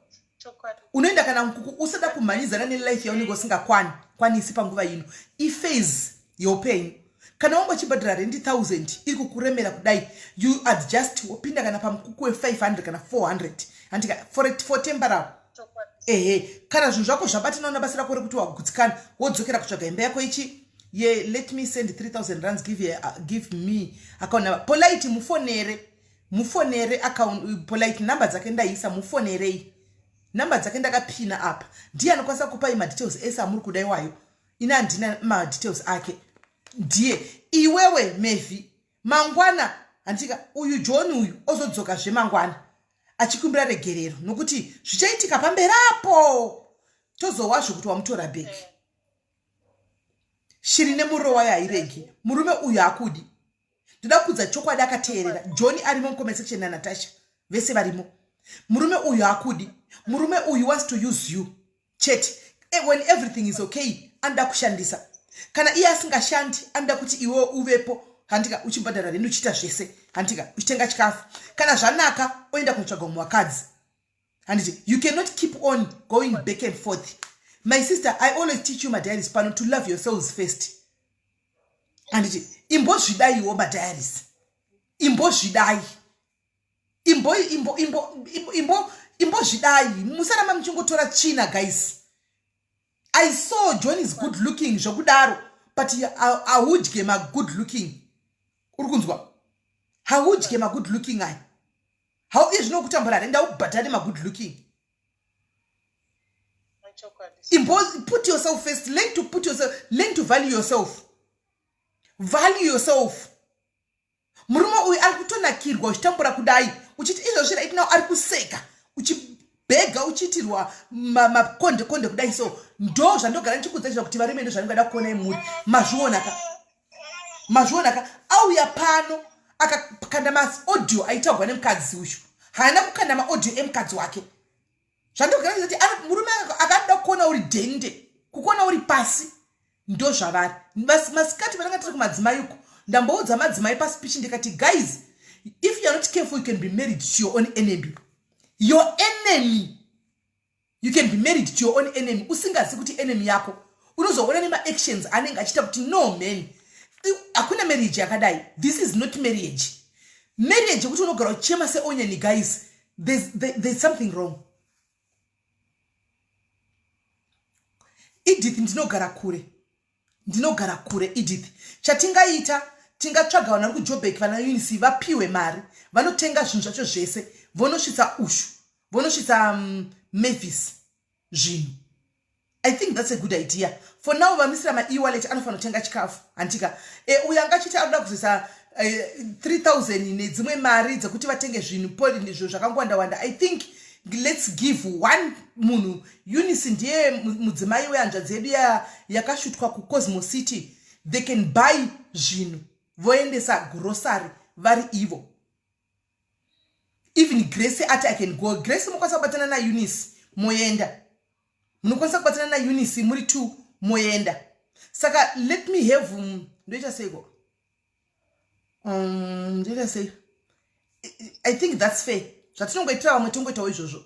Unoenda kana mukuku, usada kumhanyidzana nelife yaunenge usingakwani kwanisi panguva ino. Iphase yeupenyu. Kana wanga uchibhadhara rendi 1000 iri kukuremera kudai, you adjust, wopinda kana pamukuku we500 kana 400 handika for temporary. Ehe, kana zvinhu zvako zvabatana nabasa rako rekuti wagutsikana, wodzokera kutsvaga imba yako ichi ye. Let me send 3000 rands, give me account number. Polite, mufonere, mufonere account. Polite, nhamba dzake ndaisa, mufonerei, nhamba dzake ndakapina apa. Ndiye anokwanisa kupai madetails ese amuri kuda iwayo. Ini handina madetails ake. Ndiye iwewe Mevhi mangwana handika uyu John uyu ozodzoka zvemangwana achikumbira regerero nokuti zvichaitika pamberi apo tozowazve kuti wamutora bheki. Shiri nemuriro wayo hairegi. Murume uyu hakudi. Ndoda kudza chokwadi akateerera. John arimo mucomment section naNatasha. Vese varimo. Murume uyu hakudi. Murume uyu wants to use you. Chete. When everything is okay, anoda kushandisa. Kana iye asingashandi, anoda kuti iwe uvepo. Handika uchibhadhara rent uchiita zvese. Handika uchitenga chikafu. Kana zvanaka oenda kunotsvaga mumwe wakadzi. Handiti you cannot keep on going back and forth. My sister, I always teach you madiaries pano to love yourselves first. Handiti imbozvidaiwo madiaries. Imbozvidai. Imbo imbo imbo imbo imbo imbozvidai. Musaramba muchingotora tsvina guys. I saw John is good looking zvokudaro but haudye ma good looking. Uri kunzwa? Haudye ma good looking aya. How is no kutambura renda ubhadhare ma good looking. Imbo put yourself first, learn to put yourself, learn to value yourself. Value yourself. Murume uyu ari kutonakirwa uchitambura kudai uchiti izvozvi right now ari kuseka uchibhega uchiitirwa makonde konde kudai so ndo zvandogara ndichikudza izvo kuti varume ndo zvanongada kuona imuri mazviona ka mazviona ka auya pano akakanda maaudio aitaurwa nemukadzi uyu haana kukanda maaudio emukadzi wake zvandogara ndichiti murume akada kuona uri dhende kukuona uri pasi ndozvavari masikati vananga tiri kumadzimai uko ndamboudza madzimai paspeech ndikati guys if you are not careful you can be married to your own enemy your enemy you can be married to your own enemy usingazi kuti enemy yako unozoona nemaactions anenge achiita kuti no man hakuna marriage yakadai this is not marriage marriage yekuti unogara uchichema seonyeni guys there's something wrong Edith ndinogara kure ndinogara kure Edith chatingaita tingatsvaga vanhu vari kujobek vana Eunice vapiwe mari vanotenga zvinhu zvacho zvese vonosvitsa ushu vonosvitsa Mavis zvinhu I think that's a good idea for now vamisira ma-ewallet anofanira kutenga chikafu handika uyo anga achiti anoda kuzoisa 3000 nedzimwe mari dzekuti vatenge zvinhu poli zvinhu zvakangowanda wanda I think let's give one munhu Eunice ndiye mudzimai wehanzvadzi yedu yakashutwa kuCosmo City they can buy zvinhu voendesa grocery vari ivo even Grace ati I can go Grace munokwanisa kubatana naEunice moenda munokwanisa kubatana naEunice muri two moenda saka let me have ndoita seiko ndoita sei I think that's fair zvatinongoitira vamwe tongoitawo izvozvo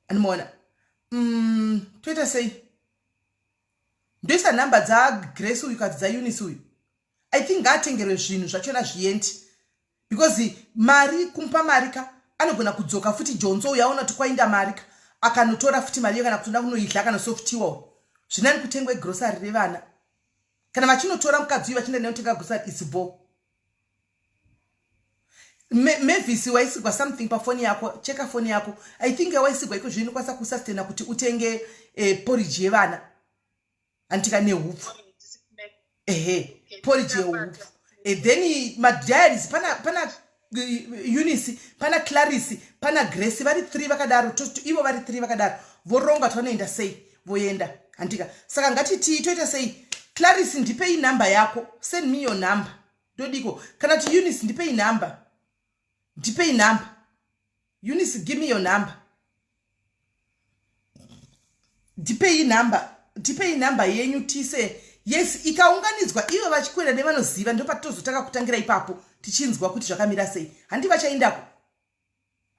anomaona toita sei ndoisa nhamba dzaGrace uyu kati dzaEunice uyu I think ngaatengerwe zvinhu zvachona zviendi because mari kumupa mari ka anogona kudzoka futi Jonso uyu aona kuti kwainda mari ka akanotora futi mari iyo kana kutoda kunoidla akanosoftiwa zvinani kutengwe grocery revana kana vachinotora mukadzi uyu vachienda nenotenga grocery is bo Mavis waisigwa something pafoni yako cheka foni yako I think waisigwa iko zvino inokwanisa kusustaina kuti utenge porridge yevana anditika nehupfu ehe porridge yehupfu then madiaries pana Eunice pana Clarice pana Grace vari 3 vakadaro ivo vari 3 vakadaro voronga kuti vanoenda sei voenda handika saka ngatiti toita sei Clarice ndipei namba yako send me your number ndodiko kana kuti Eunice ndipei namba ndipei namba Eunice give me your number ndipei namba ndipei namba yenyu tise yes ikaunganidzwa ivo vachikwenda nevanoziva ndopatozotanga kutangira ipapo tichinzwa kuti zvakamira sei handi vachaindako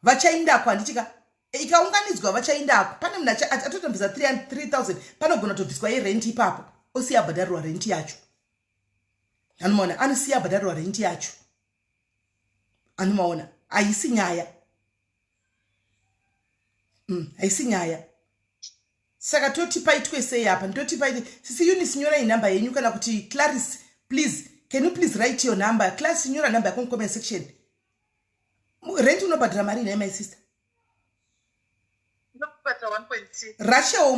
vachaindako handitika ikaunganidzwa vachaindako pane munhu atotobvisa 3000 panogona kutobviswa yerenti ipapo osiya abhadharirwa renti yacho anomaona anosiya abhadharirwa renti yacho anomaona haisi nyaya haisi nyaya saka toti paitwe sei apa ndoti paite sisi Eunice nyorai nhamba yenyu kana kuti Clarice please can you please write your number Clarice nyora nhamba yako mucomment section rent unobhadhara mari nhai my sister Kubhadhara 1.6. Rachel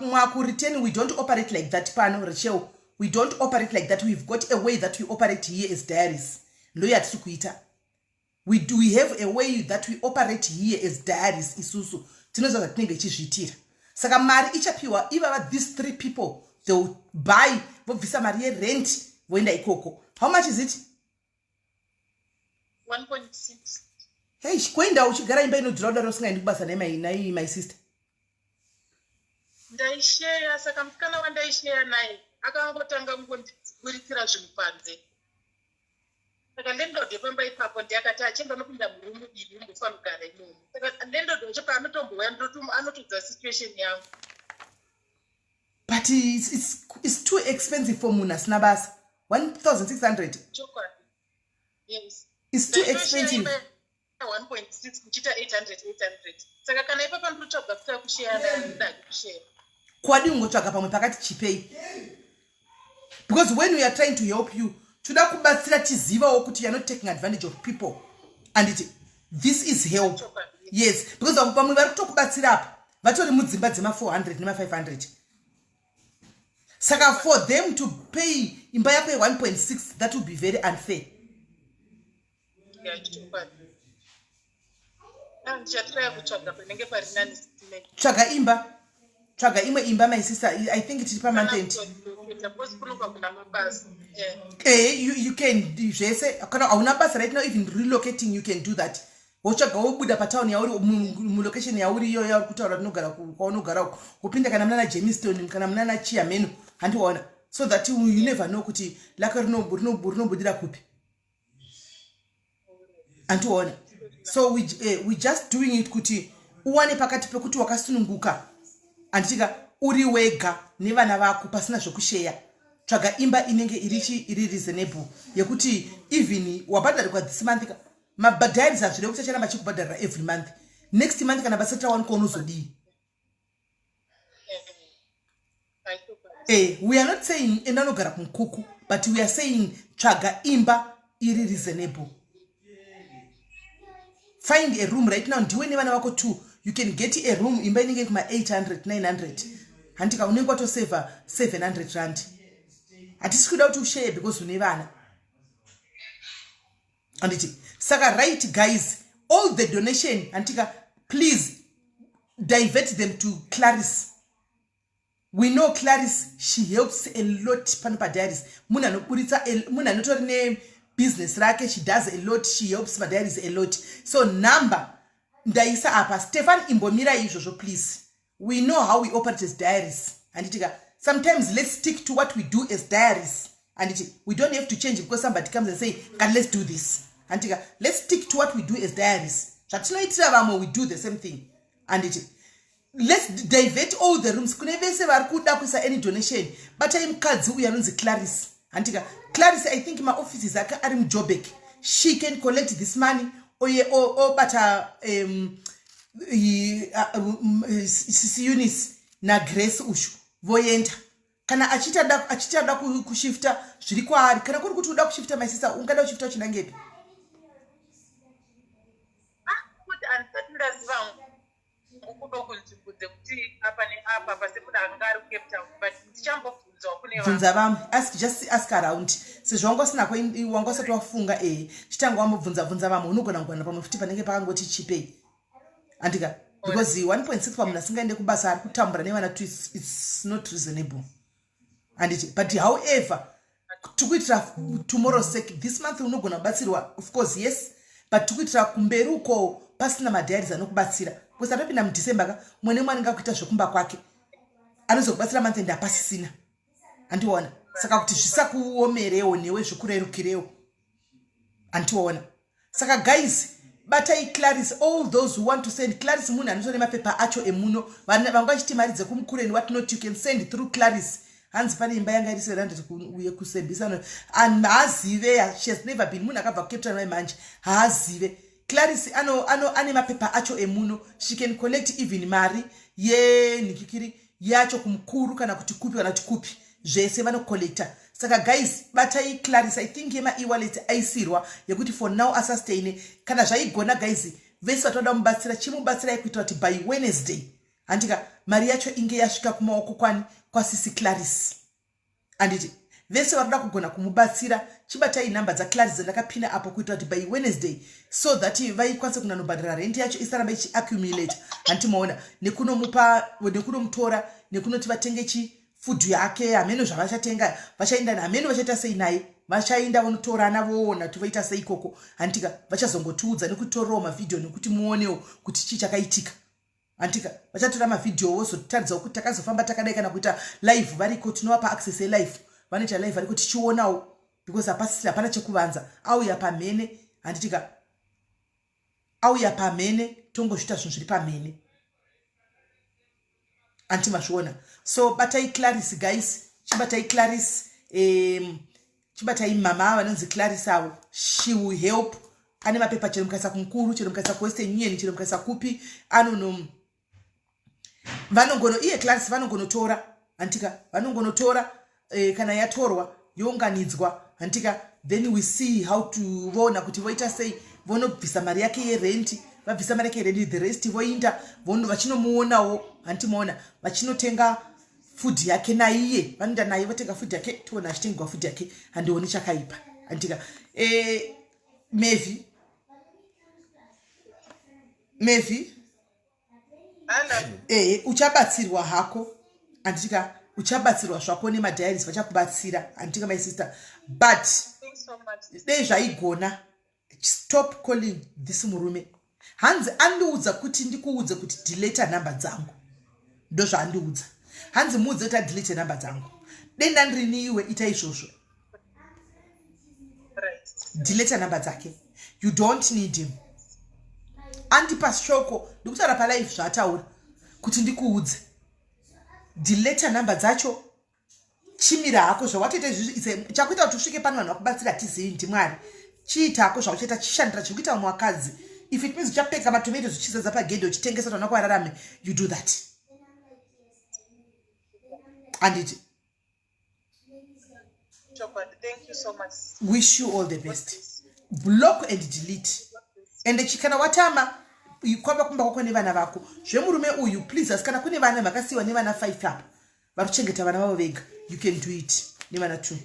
Mwakuriteni, we don't operate like that pano. Rachel, we don't operate like that. We've got a way that we operate here as diaries. Ndo yatiri kuita. We have a way that we operate here as diaries. Isusu tinoziva zvatinenge ichizviitira. Saka mari ichapiwa ivava, these three people, they will buy, vobvisa mari yerent, voenda ikoko. How much is it? 1.6. Hei, kuenda uchigara imba inodhura kudaro usingaendi kubasa nai my sister? Ndaisheya, saka musikana wandaisheya naye akangotanga kungondiburitsira zvinhu panze. Saka landlord yepamba ipapo ndiakati achienda nopinda murumu iri, umbofanira kugara imomo. Saka landlord wacho paanotombouya anotodza situation yangu. But it's too expensive for munhu asina basa, 1600. Chokwadi, yes. It's too expensive. 1.6 kuchiita 800 800. Saka kana ipapa ndinotsvaga futi kusheya naye, ndidadi kusheya. Kwadi ungotsvaga pamwe pakati chipei, because when we are trying to help you, toda kubatsira tizivawo kuti you are not taking advantage of people, anditi? This is help. Chokwadi. Yes, because vamwe vari kutokubatsira apa vatori mudzimba dzema400 nema500. Saka for them to pay imba yako ye1.6, that would be very unfair. Ya, chokwadi. Ah, ndichatiraya kutsvaga panenge pari nani sime. Tsvaga imba, tsvaga imwe imba, my sister. I think tiri pamonth end. Because kunoka kuna mabasa. You can zvese. Kana hauna basa right now, even relocating, you can do that. Wotsvaga, wobuda patauni yauri, mulocation yauri iyoyo yauri kutaura tinogara kwaunogara uko, wopinda kana munana Germiston, kana munana Chiameno, handiwaona? So that you never know kuti lako rinobudira kupi, handiwaona? So we just doing it kuti uwane pakati pekuti wakasununguka, handitika? Uri wega nevana vako pasina zvokusheya. Tsvaga imba inenge irichi iri reasonable, yekuti even wabhadharikwa this month ka, madiaries hazvide kuti acharamba achikubhadharira every month. Next month kana basa rawanikwa, unozodii? We are not saying enda unogara kumukuku, but we are saying tsvaga imba iri reasonable. Find a room right now. Ndiwe nevana vako two, you can get a room, imba inenge iri kuma800 900, handika? Unenge watosevha 700 rand. Hatisi kuda kuti usheye because une vana, handiti? Saka right guys, all the donation, handika, please divert them to Clarice. We know Clarice, she helps a lot pano padiaries. Munhu anoburitsa, munhu anotori nebusiness rake. She does a lot, she helps madiaries a lot. So number ndaisa apa. Stefan, imbomirai izvozvo please. We know how we operate as diaries, handitika? Sometimes let's stick to what we do as diaries, handiti? We don't have to change because somebody comes and say, "Kati let's do this," handitika? Let's stick to what we do as diaries. Zvatinoitira vamwe, we do the same thing, handiti? Let's divert all the rooms. Kune vese vari kuda kuisa any donation, batai mukadzi uyu anonzi Clarice, handika? Clarice, I think maoffices ake ari muJobek. She can collect this money oye obata sisi Eunice naGrace ushu, voenda. Kana achiti ada kushifta, zviri kwaari. Kana kuri kuti uda kushifta, my sister, ungada kushifta uchinangepi? Kuti handisati ndaziva kudo kunzvimbo dzekuti apa neapa pasi, munhu anga ari kuCape Town, but ndichambobvunzawo kune vamwe. Bvunza vamwe, ask, just ask around, sezvo wanga usina, wanga usati wafunga. Chitanga wambobvunza bvunza vamwe. Unogona kuwana pamwe futi panenge pakangoti chipei, andika? Because 1.6 pamunhu asingaende kubasa, ari kutambura nevana two, it's not reasonable, handiti? But however, tikuitira tomorrow sake. This month unogona kubatsirwa, of course, yes, but tikuitira kumberi uko pasina madiaries anokubatsira, because atopinda muDecember ka, mumwe nemwe anenge akuita zvekumba kwake, anozokubatsira month end hapasisina, handiona? Saka kuti zvisakuomerewo newe, zvikurerukirewo, handiona? Saka guys, batai Clarice. All those who want to send, Clarice munhu anotora nemapepa acho emuno. Vanga vachiti mari dzekumukureni, what not, you can send through Clarice. Hanzi pane imba yanga iri 700 yekusembisa, and haazive, she has never been. Munhu akabva kuCape Town manje, haazive. Clarice ane mapepa acho emuno. She can collect even mari yenhikikiri yacho kumukuru, kana kuti kupi, kana kuti kupi, zvese vanocollecta. Saka guys, batai Clarice. I think yemaewallet aisirwa yekuti for now asustaine. Kana zvaigona guys, vese vatoda mubatsira, chimubatsirai kuitira kuti by Wednesday. Handika mari yacho inge yasvika kumaoko kwani kwasisi Claris. Anditi vese vari kuda kugona kumubatsira, chibatai nhamba dzaClaris dzandakapina apo kuitira kuti by Wednesday so that vaikwanise kunanobhadhara rent yacho isaramba ichiaccumulate. Handiti maona nekunomupa nekunomutora nekunoti vatenge chi food yake hameno zvavachatenga vachaenda hameno vachaita sei naye vachaenda vonotorana voona kuti voita sei ikoko handitika vachazongotiudza nekutorawo mavhidhiyo nekuti muonewo kuti chii chakaitika handitika vachatora mavhidhiyo vozotiratidzawo kuti takazofamba takadai kana kuita live variko tinovapa access yelive vanoita live variko tichionawo because hapasisiri hapana chekuvanza auya pamhene handitika auya pamhene tongozviita zvinhu zviri pamhene anti mazviona so batai claris guys chibatai claris um, chibatai mama vanonzi claris avo she will help ane mapepa chero mukaisa kumukuru chero mukaisa kuwestern union chero mukaisa kupi anono vanongono iye claris vanongonotora antika vanongonotora eh, kana yatorwa younganidzwa hantika then we see how to voona kuti voita sei vonobvisa mari yake yerenti vabvisa mari yake yerenti the rest voinda vachinomuonawo hanti maona vachinotenga food yake naiye vanoenda naye votenga food yake toona achitengwa food yake handioni chakaipa hantika eh, mevi mevi ehe uchabatsirwa hako anditika uchabatsirwa zvako nemadiaries vachakubatsira anditika my sister but dei zvaigona stop calling this murume hanzi andiudza kuti ndikuudze kuti delete number dzangu ndozvaandiudza hanzi muudze kuti adelete number dzangu dei ndandirini iwe ita izvozvo delete number dzake you don't need him andipa shoko ndikutaura palive zvaataura kuti ndikuudze delete number dzacho chimira hako zvawatoita izvizvi chakuita kuti usvike pano vanhu vakubatsira hatizivi ndimwari chiita hako zvauchaita chishandira chiri kuita vamwe vakadzi if it means uchapeka matomato zvichizadza pagedhe uchitengesa kuti vana kuvararame you do that handiti wish you all the best block and delete ende chikana watama kwava kumba kwako nevana vako zvemurume uyu please asi kana kune vana vakasiyiwa nevana five apa vari kuchengeta vana vavo vega you can do it nevana two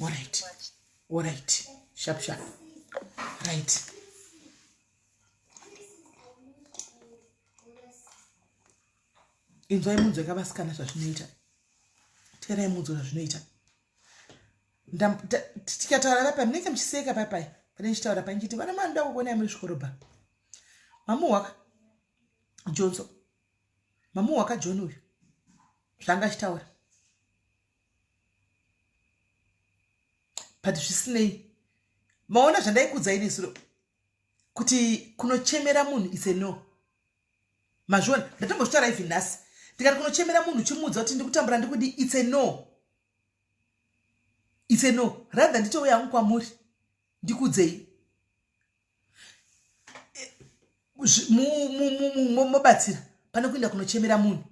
alright alright sharp sharp right inzwai munzwe ka vasikana zvazvinoita teerai munzwe zvazvinoita tikataura papai munenge muchiseka papai pane ndichitaura pai ndichiti vana manoda kukuonai muri zvikorobha mamuhwaka jonso mamuhwaka john uyu zvanga achitaura but zvisinei maona zvandaikudzai nezuro kuti kunochemera munhu is a no mazviona ndatombozvitaura even nhasi ndikati kunochemera munhu uchimuudza kuti ndikutambura ndikudi its a no its a no rather nditouya hangu kwamuri ndikudzei mobatsira pane kuenda kunochemera munhu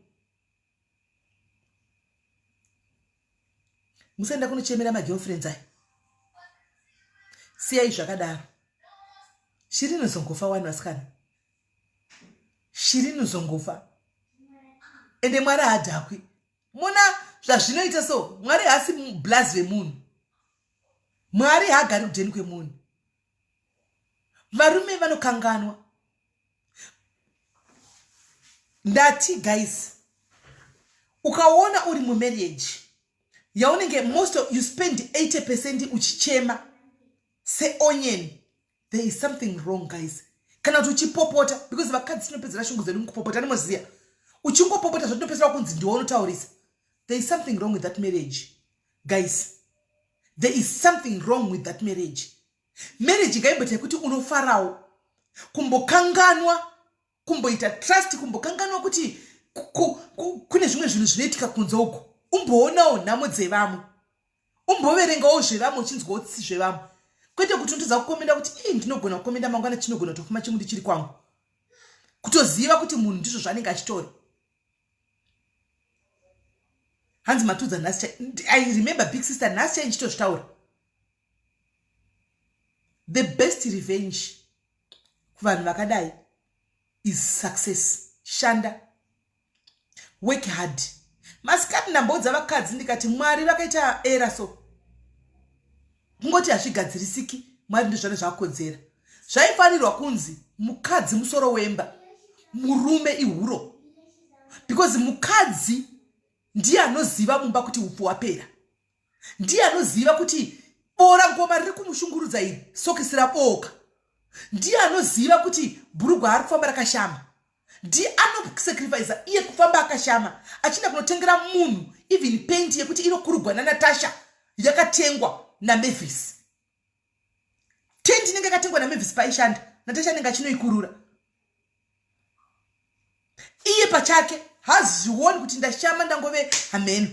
musaenda kunochemera magirlfriends ayo siyai zvakadaro shiri inozongofa wani vasikana shiri inozongofa ende mwari haadhakwi mona zvazvinoita so mwari haasi blazi vemunhu mwari haagari kudheni kwemunhu varume vanokanganwa ndati guys ukaona uri mumarriage yaunenge most of, you spend 80 percent uchichema seonion there is something wrong guys kana kuti uchipopota because vakadzi tinopedzera shungu dzedu mukupopota anomoziva uchingopopota zvatinopedzera kunzi ndiwo unotaurisa there is something wrong with that marriage guys there is something wrong with that marriage marriage ngaimboita yekuti unofarawo kumbokanganwa kumboita trust kumbokanganwa kuti kune zvimwe zvinhu zvinoitika kunze uko umboonawo nhamo dzevamwe umboverengawo zvevamwe uchinzwawo tsitsi zvevamwe kwete kuti unotoza kukomenda kuti ii ndinogona kukomenda mangwana chinogona kutofuma chimuti chiri kwangu kutoziva kuti munhu ndizvo zvaanenge achitori hanzi matudza nhasi i remember big sister nhasi chai ndichitozvitaura the best revenge kuvanhu vakadai is success. Shanda, work hard. Masikati ndamboudza vakadzi ndikati Mwari vakaita era so kungoti hazvigadzirisiki, Mwari ndizvane zvakodzera. Zvaifanirwa kunzi mukadzi musoro wemba, murume ihuro, because mukadzi ndiye anoziva mumba kuti upfu wapera, ndiye anoziva kuti bora ngoma riri kumushungurudza iri, sokisi rabooka, ndiye anoziva kuti bhurugwa ari kufamba rakashama, ndiye anosacrifica iye kufamba akashama achienda kunotengera munhu even paint yekuti inokurugwa naNatasha yakatengwa naMavis. Tent inenge yakatengwa naMavis paishanda Natasha anenge achinoikurura iye pachake, hazvioni kuti ndashama ndangove hameno.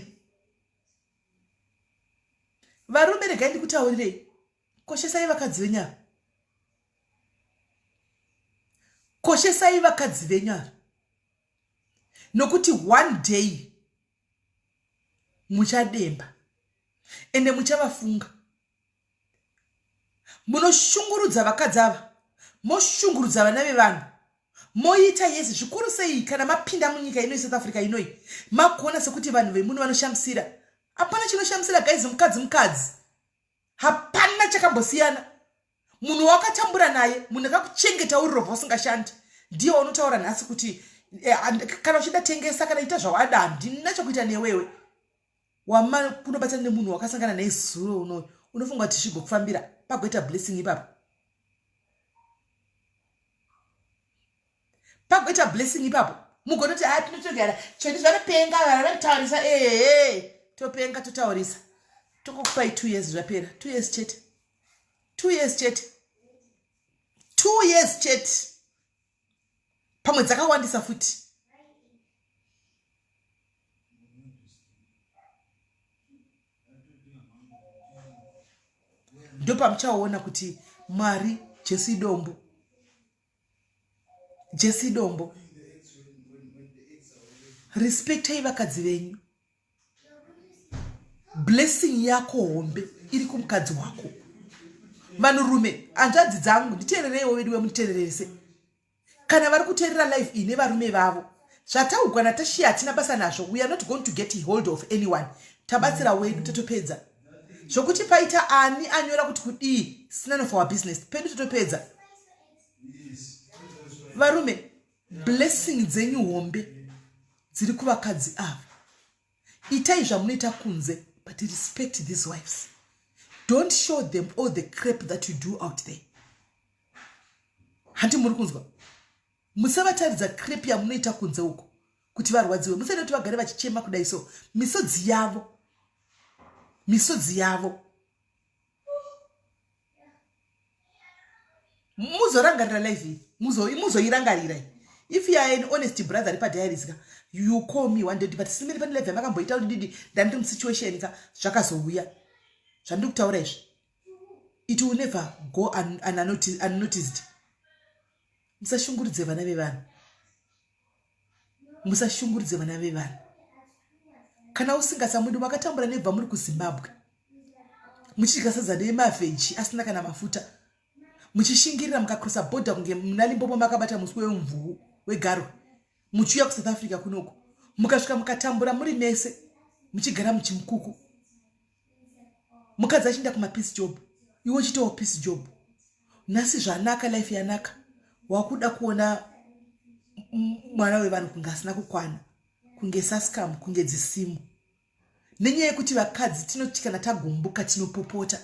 Varume, regai ndikutaurirei, koshesai vakadzi venyu ava, koshesai vakadzi venyu ava, nokuti one day muchademba ende muchavafunga. Munoshungurudza vakadzi ava, moshungurudza vana vevanhu, moita yese, zvikuru sei kana mapinda munyika ino yeSouth Africa inoi, makuona sekuti vanhu vemuno vanoshamisira. Hapana chinoshamisira guys, mukadzi mukadzi, hapana chakambosiyana. Munhu wakatambura naye, munhu akakuchengeta uri rovha usingashandi, ndiye waunotaura nhasi kuti eh, kana uchida tengesa, kana ita zvawada, handina chokuita newewe. Wama kunobatsana nemunhu wakasangana naye zuro unoyo, unofunga kuti zvigokufambira pagoita blessing ipapo? Pagoita blessing ipapo mugonoti a tinotogara chedu zvanopenga, vana vanotaurisa, ehe, topenga totaurisa, tokokupai 2 years, zvapera 2 years chete, 2 years chete, 2 years chete, pamwe dzakawandisa futi. Ndopamuchaona kuti Mwari Jesu idombo, Jesu idombo. Respectai vakadzi venyu. Blessing yako hombe iri kumukadzi wako. Vanhurume, hanzvadzi dzangu, nditeerereiwo vedu vemunditeererese. Kana vari kuteerera live iyi nevarume vavo, zvataugwa naTashiya hatina basa nazvo. We are not going to get hold of anyone. Tabatsira wedu, tatopedza. Zvokuti paita ani anyora kuti kudii, it's none of our business. Pedu totopedza. Varume, blessing dzenyu hombe dziri kuvakadzi ava. Itai zvamunoita kunze, but respect these wives. Don't show them all the crap that you do out there. Handi muri kunzwa? Musavataridza crap yamunoita kunze uko kuti varwadziwe. Musaida kuti vagare vachichema kudai so, misodzi yavo, misodzi yavo muzorangarira live iyi, muzoirangarira iyi. If you are an honest brother repaDiaries ka, you call me one day, but simiri pane live yamakamboita kuti didi ndandiri musituation ka, zvakazouya zvandiri kutaura izvi, it will never go unnoticed. Musashungurudze vana vevanhu, musashungurudze vana vevanhu. Kana usingasamudi, makatambura nebva muri kuZimbabwe muchidya sadza nemavheji asina kana mafuta, muchishingirira mukakrosa bhodha kunge muna Limpopo makabata muswe wemvuu wegarwe, muchiuya kuSouth Africa kunoku, mukasvika mukatambura muri mese muchigara muchimukuku, mukadzi achienda kumapeace job, iwe uchiitawo peace job. Nhasi zvanaka, life yanaka, wakuda kuona mwana wevanhu kunge asina kukwana, kunge sascam, kunge dzisimu, nenyaya yekuti vakadzi tinoti kana tagumbuka tinopopota,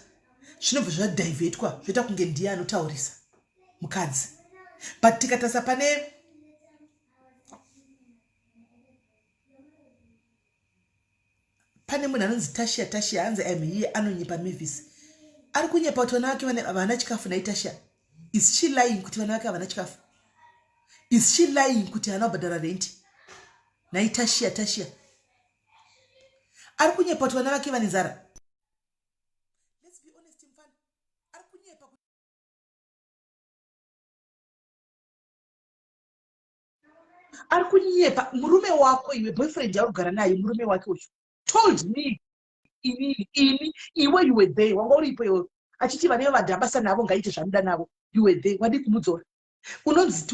zvinobva zvadhivhetwa zvoita kunge ndiye anotaurisa mukadzi. But tikatarisa pane munhu anonzi Tashia, Tashia hanzi im here, anonyepa. Mavis ari kunyepa kuti vana vake havana chikafu. Nai Tashia, is she lying kuti vana vake havana chikafu? Is she lying kuti haana kubhadhara renti? Nai Tashia, Tashia ari kunyepa kuti vana vake vane nzara. Let's be honest, mfana ari kunyepa. Ari kunyepa murume wako iwe, boyfriend yauri kugara naye, murume wake uyu told me inini, ini iwe, you were there, wanga uripo iwe, achiti vane vadhabasa navo, ngaite zvanoda navo. You were there, wadii kumudzora? Unonzi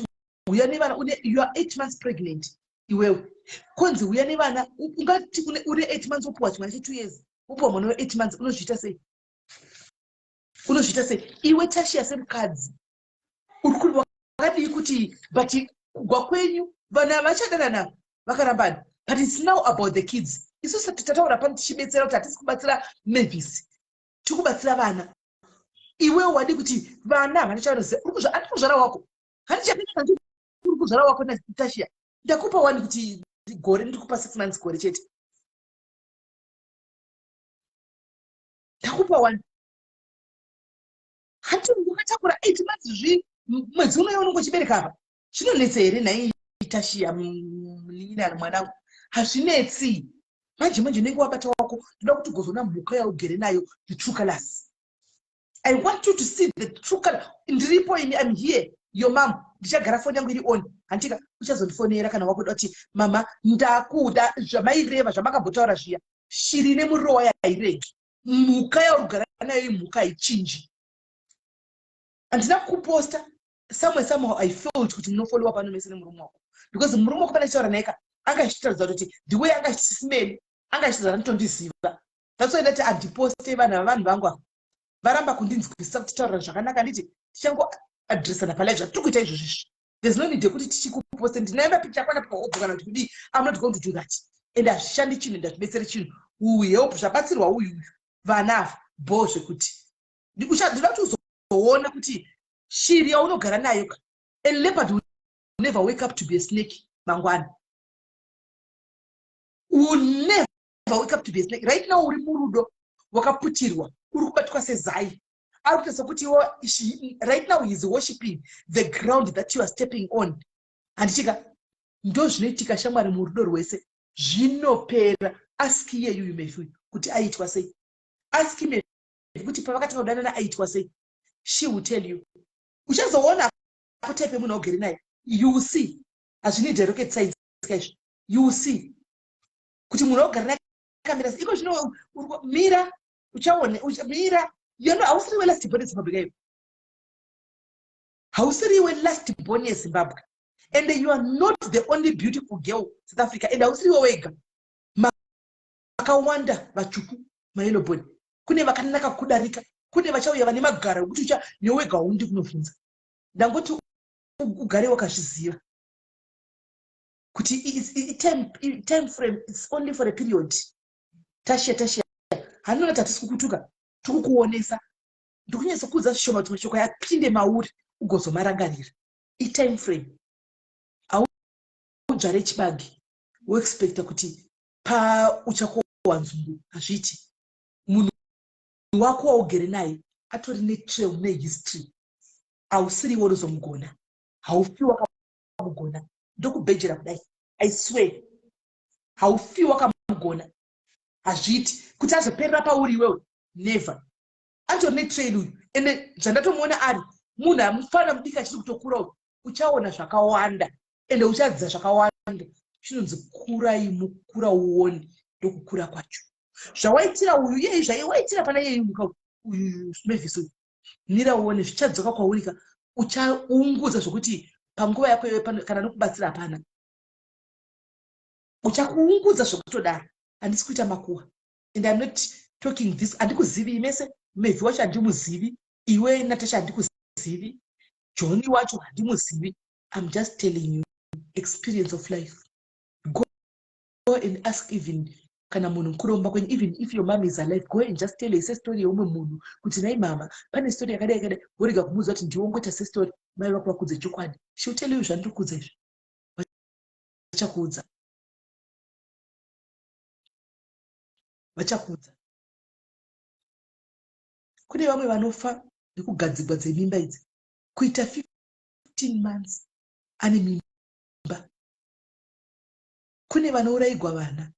Uya nevana, une, you are 8 months pregnant iwewe. Konzi uya nevana, ungati une 8 months, wopiwa chimwana che2 years, wopiwa mwana we8 months, unozviita sei? Unozviita sei iwe, Tashiya, semukadzi? Uri wakadii kuti, but kugwa kwenyu vana vachadanana vakarambana, but it's now about the kids. Isusu tataura pano tichibetsera kuti hatisi kubatsira Mavis, tiri kubatsira vana. Iwewe wadi kuti vana havana chavanoziva. Andi kuzvara wako, handichakati uri kuzvara wako. Natashiya, ndakupa wani kuti gore, ndiri kupa 6 months, gore chete ndakupa wani. Hati wakatakura 8 months, zvi mwedzi unoya unonge uchibereka apa. Zvinonetsa here nhai, Tashiya, munin'ina mwanangu? Hazvinetsi. Manje manje unenge wabata wako. Ndoda kuti ugozoona mhuka yaugere nayo, the true colors. I want you to see the true color. Ndiripo ini, I'm here, your mom. Ndichagara foni yangu iri on, handika? Uchazondifonera kana wakuda kuti, "Mama, ndakuda zvamaireva, zvamakambotaura zviya." Shiri nemurowa hairegi. Mhuka yauri kugara nayo imhuka, haichinji. Handina kuposta somewhere, somehow I felt kuti munofollowa pano mese nemurume wako, because murume wako pane chitaura naye ka, anga achitaridza kuti the way anga achisimeli, anga achitaridza anotondiziva. That's why ndati handiposte vanhu. Vanhu vangu ava varamba kundinzwisisa kuti taurira zvakanaka. Nditi tichangoadresana palive zvatiri kuita izvozvo izvi. There's no need yekuti tichikuposte, ndinaenda picha kwana pahobho kana kuti kudii. I'm not going to do that, and hazvishandi chinhu, and hazvibetseri chinhu. Help zvabatsirwa uyu uyu, vana ava bho zvekuti ndinoda kuti uzoona kuti shiri yaunogara nayo ka, a leopard will never wake up to be a snake mangwana, will never wake up to be a snake. Right now uri murudo, wakaputirwa, uri kubatwa sezai. Ari kuita sekuti iwo right now he is worshiping the ground that you are stepping on, handichika? Ndo zvinoitika, shamwari, murudo rwese. Zvinopera. Ask iyeyu Mefi kuti aitwa sei. Ask Mefi kuti pavakatanga kudanana aitwa sei. She will tell you. Uchazoona apo type yemunhu augere naye. You will see. Hazvinidi rocket science kaizvi. You will see kuti munhu augara naye akamira sei. Iko zvino mira uchaone, mira. Hausiri welast born yeZimbabwe kaivo, hausiri welast born yeZimbabwe, and you are not the only beautiful girl South Africa, and hausiriwe wega. Makawanda vatsvuku, mayellow bone. Kune vakanaka kudarika, kune vachauya vane magara ekuti ucha newega haundi kunobvunza. Ndangoti ugare wakazviziva kuti time frame is only for a period. Tashiya, Tashiya, handinoti hatisi kukutuka, tikukuonesa. Ndikunyatsokuudza zvishoma kuti mashoko yapinde mauri ugozomarangarira. Itime frame. Haudzvare chibage woexpecta kuti pauchakohwa nzungu. Hazviiti. Munhu wako waugere naye atori netrail, nehistory. Hausiriwo unozomugona, haufi wakamugona. Ndokubhejera kudai, I swear, haufi wakamugona. Hazviiti kuti azoperera pauri iwewe, never. Atori netrail uyu, ende zvandatomuona ari munhu amufana mudiki achiri kutokura uyu. Uchaona zvakawanda, ende uchadzidza zvakawanda. Chinonzi kurai mukura uone, ndokukura kwacho. Zvawaitira uyu iyei, zvaiwaitira pana iyeyu muka uyu Mavis uyu, mira uone zvichadzoka kwaurika. Uchaungudza zvokuti panguva yako iwe kana nokubatsira hapana. Uchakuungudza zvokutodaro. Handisi kuita makuhwa, and I'm not talking this. Handikuzivi mese. Mevi wacho handimuzivi, iwe Natasha handikuzivi, Johni wacho handimuzivi. I'm just telling you experience of life. Go and ask even kana munhu mukuru womba kwenyu. Even if your mom is alive, go and just tell her sestory yeumwe munhu kuti, "Nai mama, pane story yakadai yakadai." Worega kumuudza kuti ndiwe ungoita sestory. Mai vako vakudze chokwadi. She will tell you zvandiri kuudza izvi. Vachakuudza, vachakuudza. Kune vamwe vanofa nekugadzigwa dzemimba idzi, kuita 15 months ane mimba. Kune vanourayigwa vana.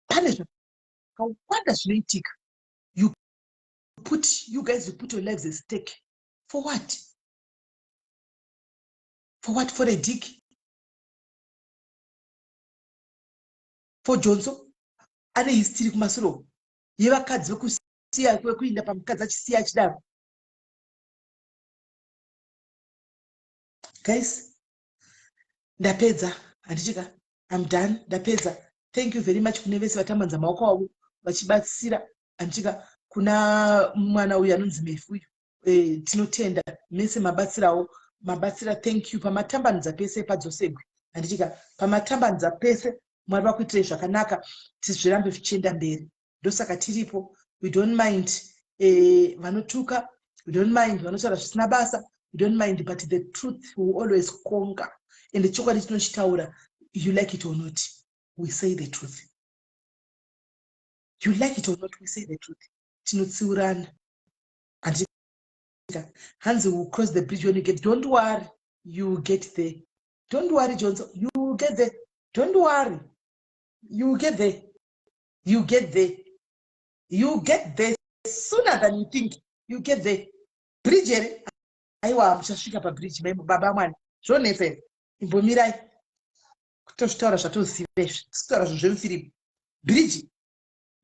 Pane zvakawanda zvinoitika. You put, you guys, you put your lives at stake for what? For what? For a dick? For Johnson ane history kumasure uko yevakadzi vekusiya, vekuinda pamukadzi achisiya achidaro. Guys. Ndapedza, handichika? I'm done, ndapedza. Thank you very much kune vese vatambanza maoko avo vachibatsira, handichika? Kuna mwana uyu anonzi Mefu uyu, tinotenda mese mabatsirawo, mabatsira. Thank you pamatambanudza pese padzosegwe, handichika? Pamatambanudza pese, Mwari vakuitirei zvakanaka, tizvirambe zvichienda mberi. Ndosaka tiripo. We don't mind vanotuka, we don't mind vanotaura zvisina basa, we don't mind, but the truth will always conquer, and chokwadi tinochitaura. You like it or not, we say the truth. You like it or not, we say the truth. Tinotsiurana, handika? Hanzi, "Will cross the bridge when you get." Don't worry, you get there. Don't worry, Johnson, you will get there. Don't worry, you get there. You get there, you get there sooner than you think. You get there. Bridge here? Aiwa, muchasvika pabridge. Mai baba mwana, zvonetsa here? Imbomirai kutozvitaura zvatoziva izvi, tisitaura zvinhu zvemufirimu. Bridge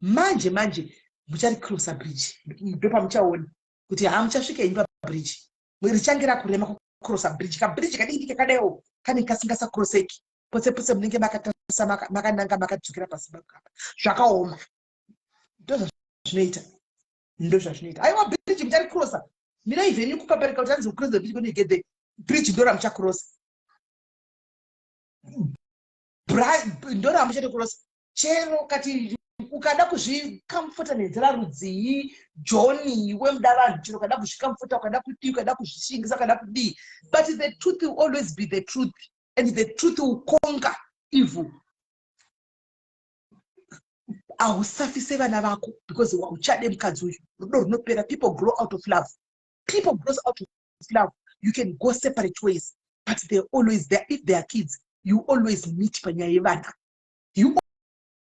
manje manje mucharikrosa bridge, ndopamuchaona kuti ha, muchasvika henyu pabridge. Richange rakurema kukrosa bridge. Kabridge kadiki kakadaiwo kanenge kasingasakroseki pose pose, munenge makatarisa, makananga, makadzokera pasi apa. Zvakaoma, ndozvazvinoita, ndozvazvinoita. Aiwa, bridge mucharikrosa. Mirai zvenyu kupaparika kuti anzi, "Cross the bridge when you get there." Bridge ndo ramuchakrosa, ndo ramuchatokrosa. Chero kati ukada kuzvikamfuta nenzira rudzii, John, iwe muda vanhu, chero ukada kuzvikamfuta, ukada kudii, ukada kuzvishingisa, ukada kudii, but the truth will always be the truth, and the truth will conquer evil. Hausafise vana vako because hauchade mukadzi uyu. Rudo runopera. People grow out of love. People grows out of love. You can go separate ways, but they're always there. If they are kids, you always meet panyaya yevana. You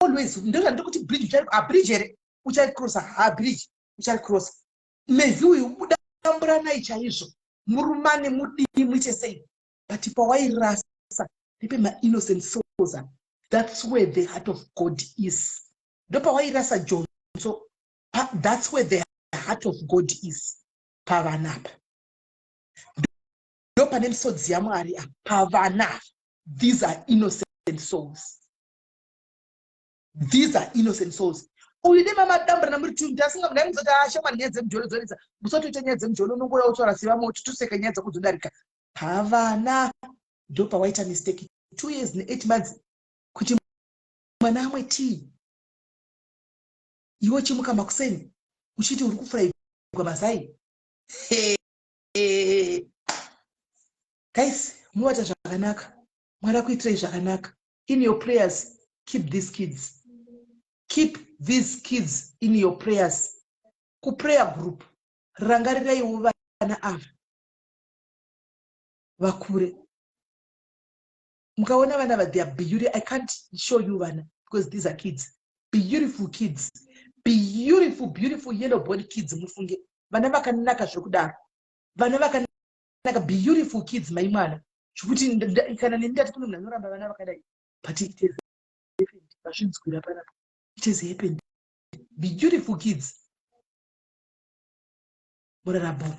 always, ndozvandiri kuti bridge, habridge here ucharikrosa? Habridge ucharikrosa. Mevhi uyu, budamburanai chaizvo, murumane, mudii, muite sei, but pawairasa ndipe mainnocent souls. That's where the heart of God is. Ndopawairasa Jonso, that's where the heart of God is, pavanapa. Ndo pane misodzi yaMwari pavana. These are innocent souls, these are innocent souls. Uyu nemamadamburana muri tu, ndasingamudai ashamwari. Nyaya dzemujolo dzonetsa, musatoita nyaya dzemujolo. Unongoya utaura sevamwe kuti toseka, nyaya dzako dzodarika. Pavana ndo pawaita mistake. 2 years ne8 months kuti mwana amwe tii, iwe uchimuka makuseni uchiti uri kufuraigwa mazai. Guys, muvata zvakanaka. Mwari akuitirei zvakanaka. In your prayers, keep these kids, keep these kids in your prayers. Kuprayer group, rangariraiwo vana ava vakure. Mukaona vana va, they are beauty. I can't show you vana because these are kids, beautiful kids, beautiful, beautiful yellow body kids. Mufunge vana vakanaka zvekudaro, vana vakanaka, beautiful kids. Mai mwana, zvekuti kana neni ndati kune munhu anoramba vana vakadai, but it has happened. Vazvinzwira panapa, it has happened. Beautiful kids. Murarabo.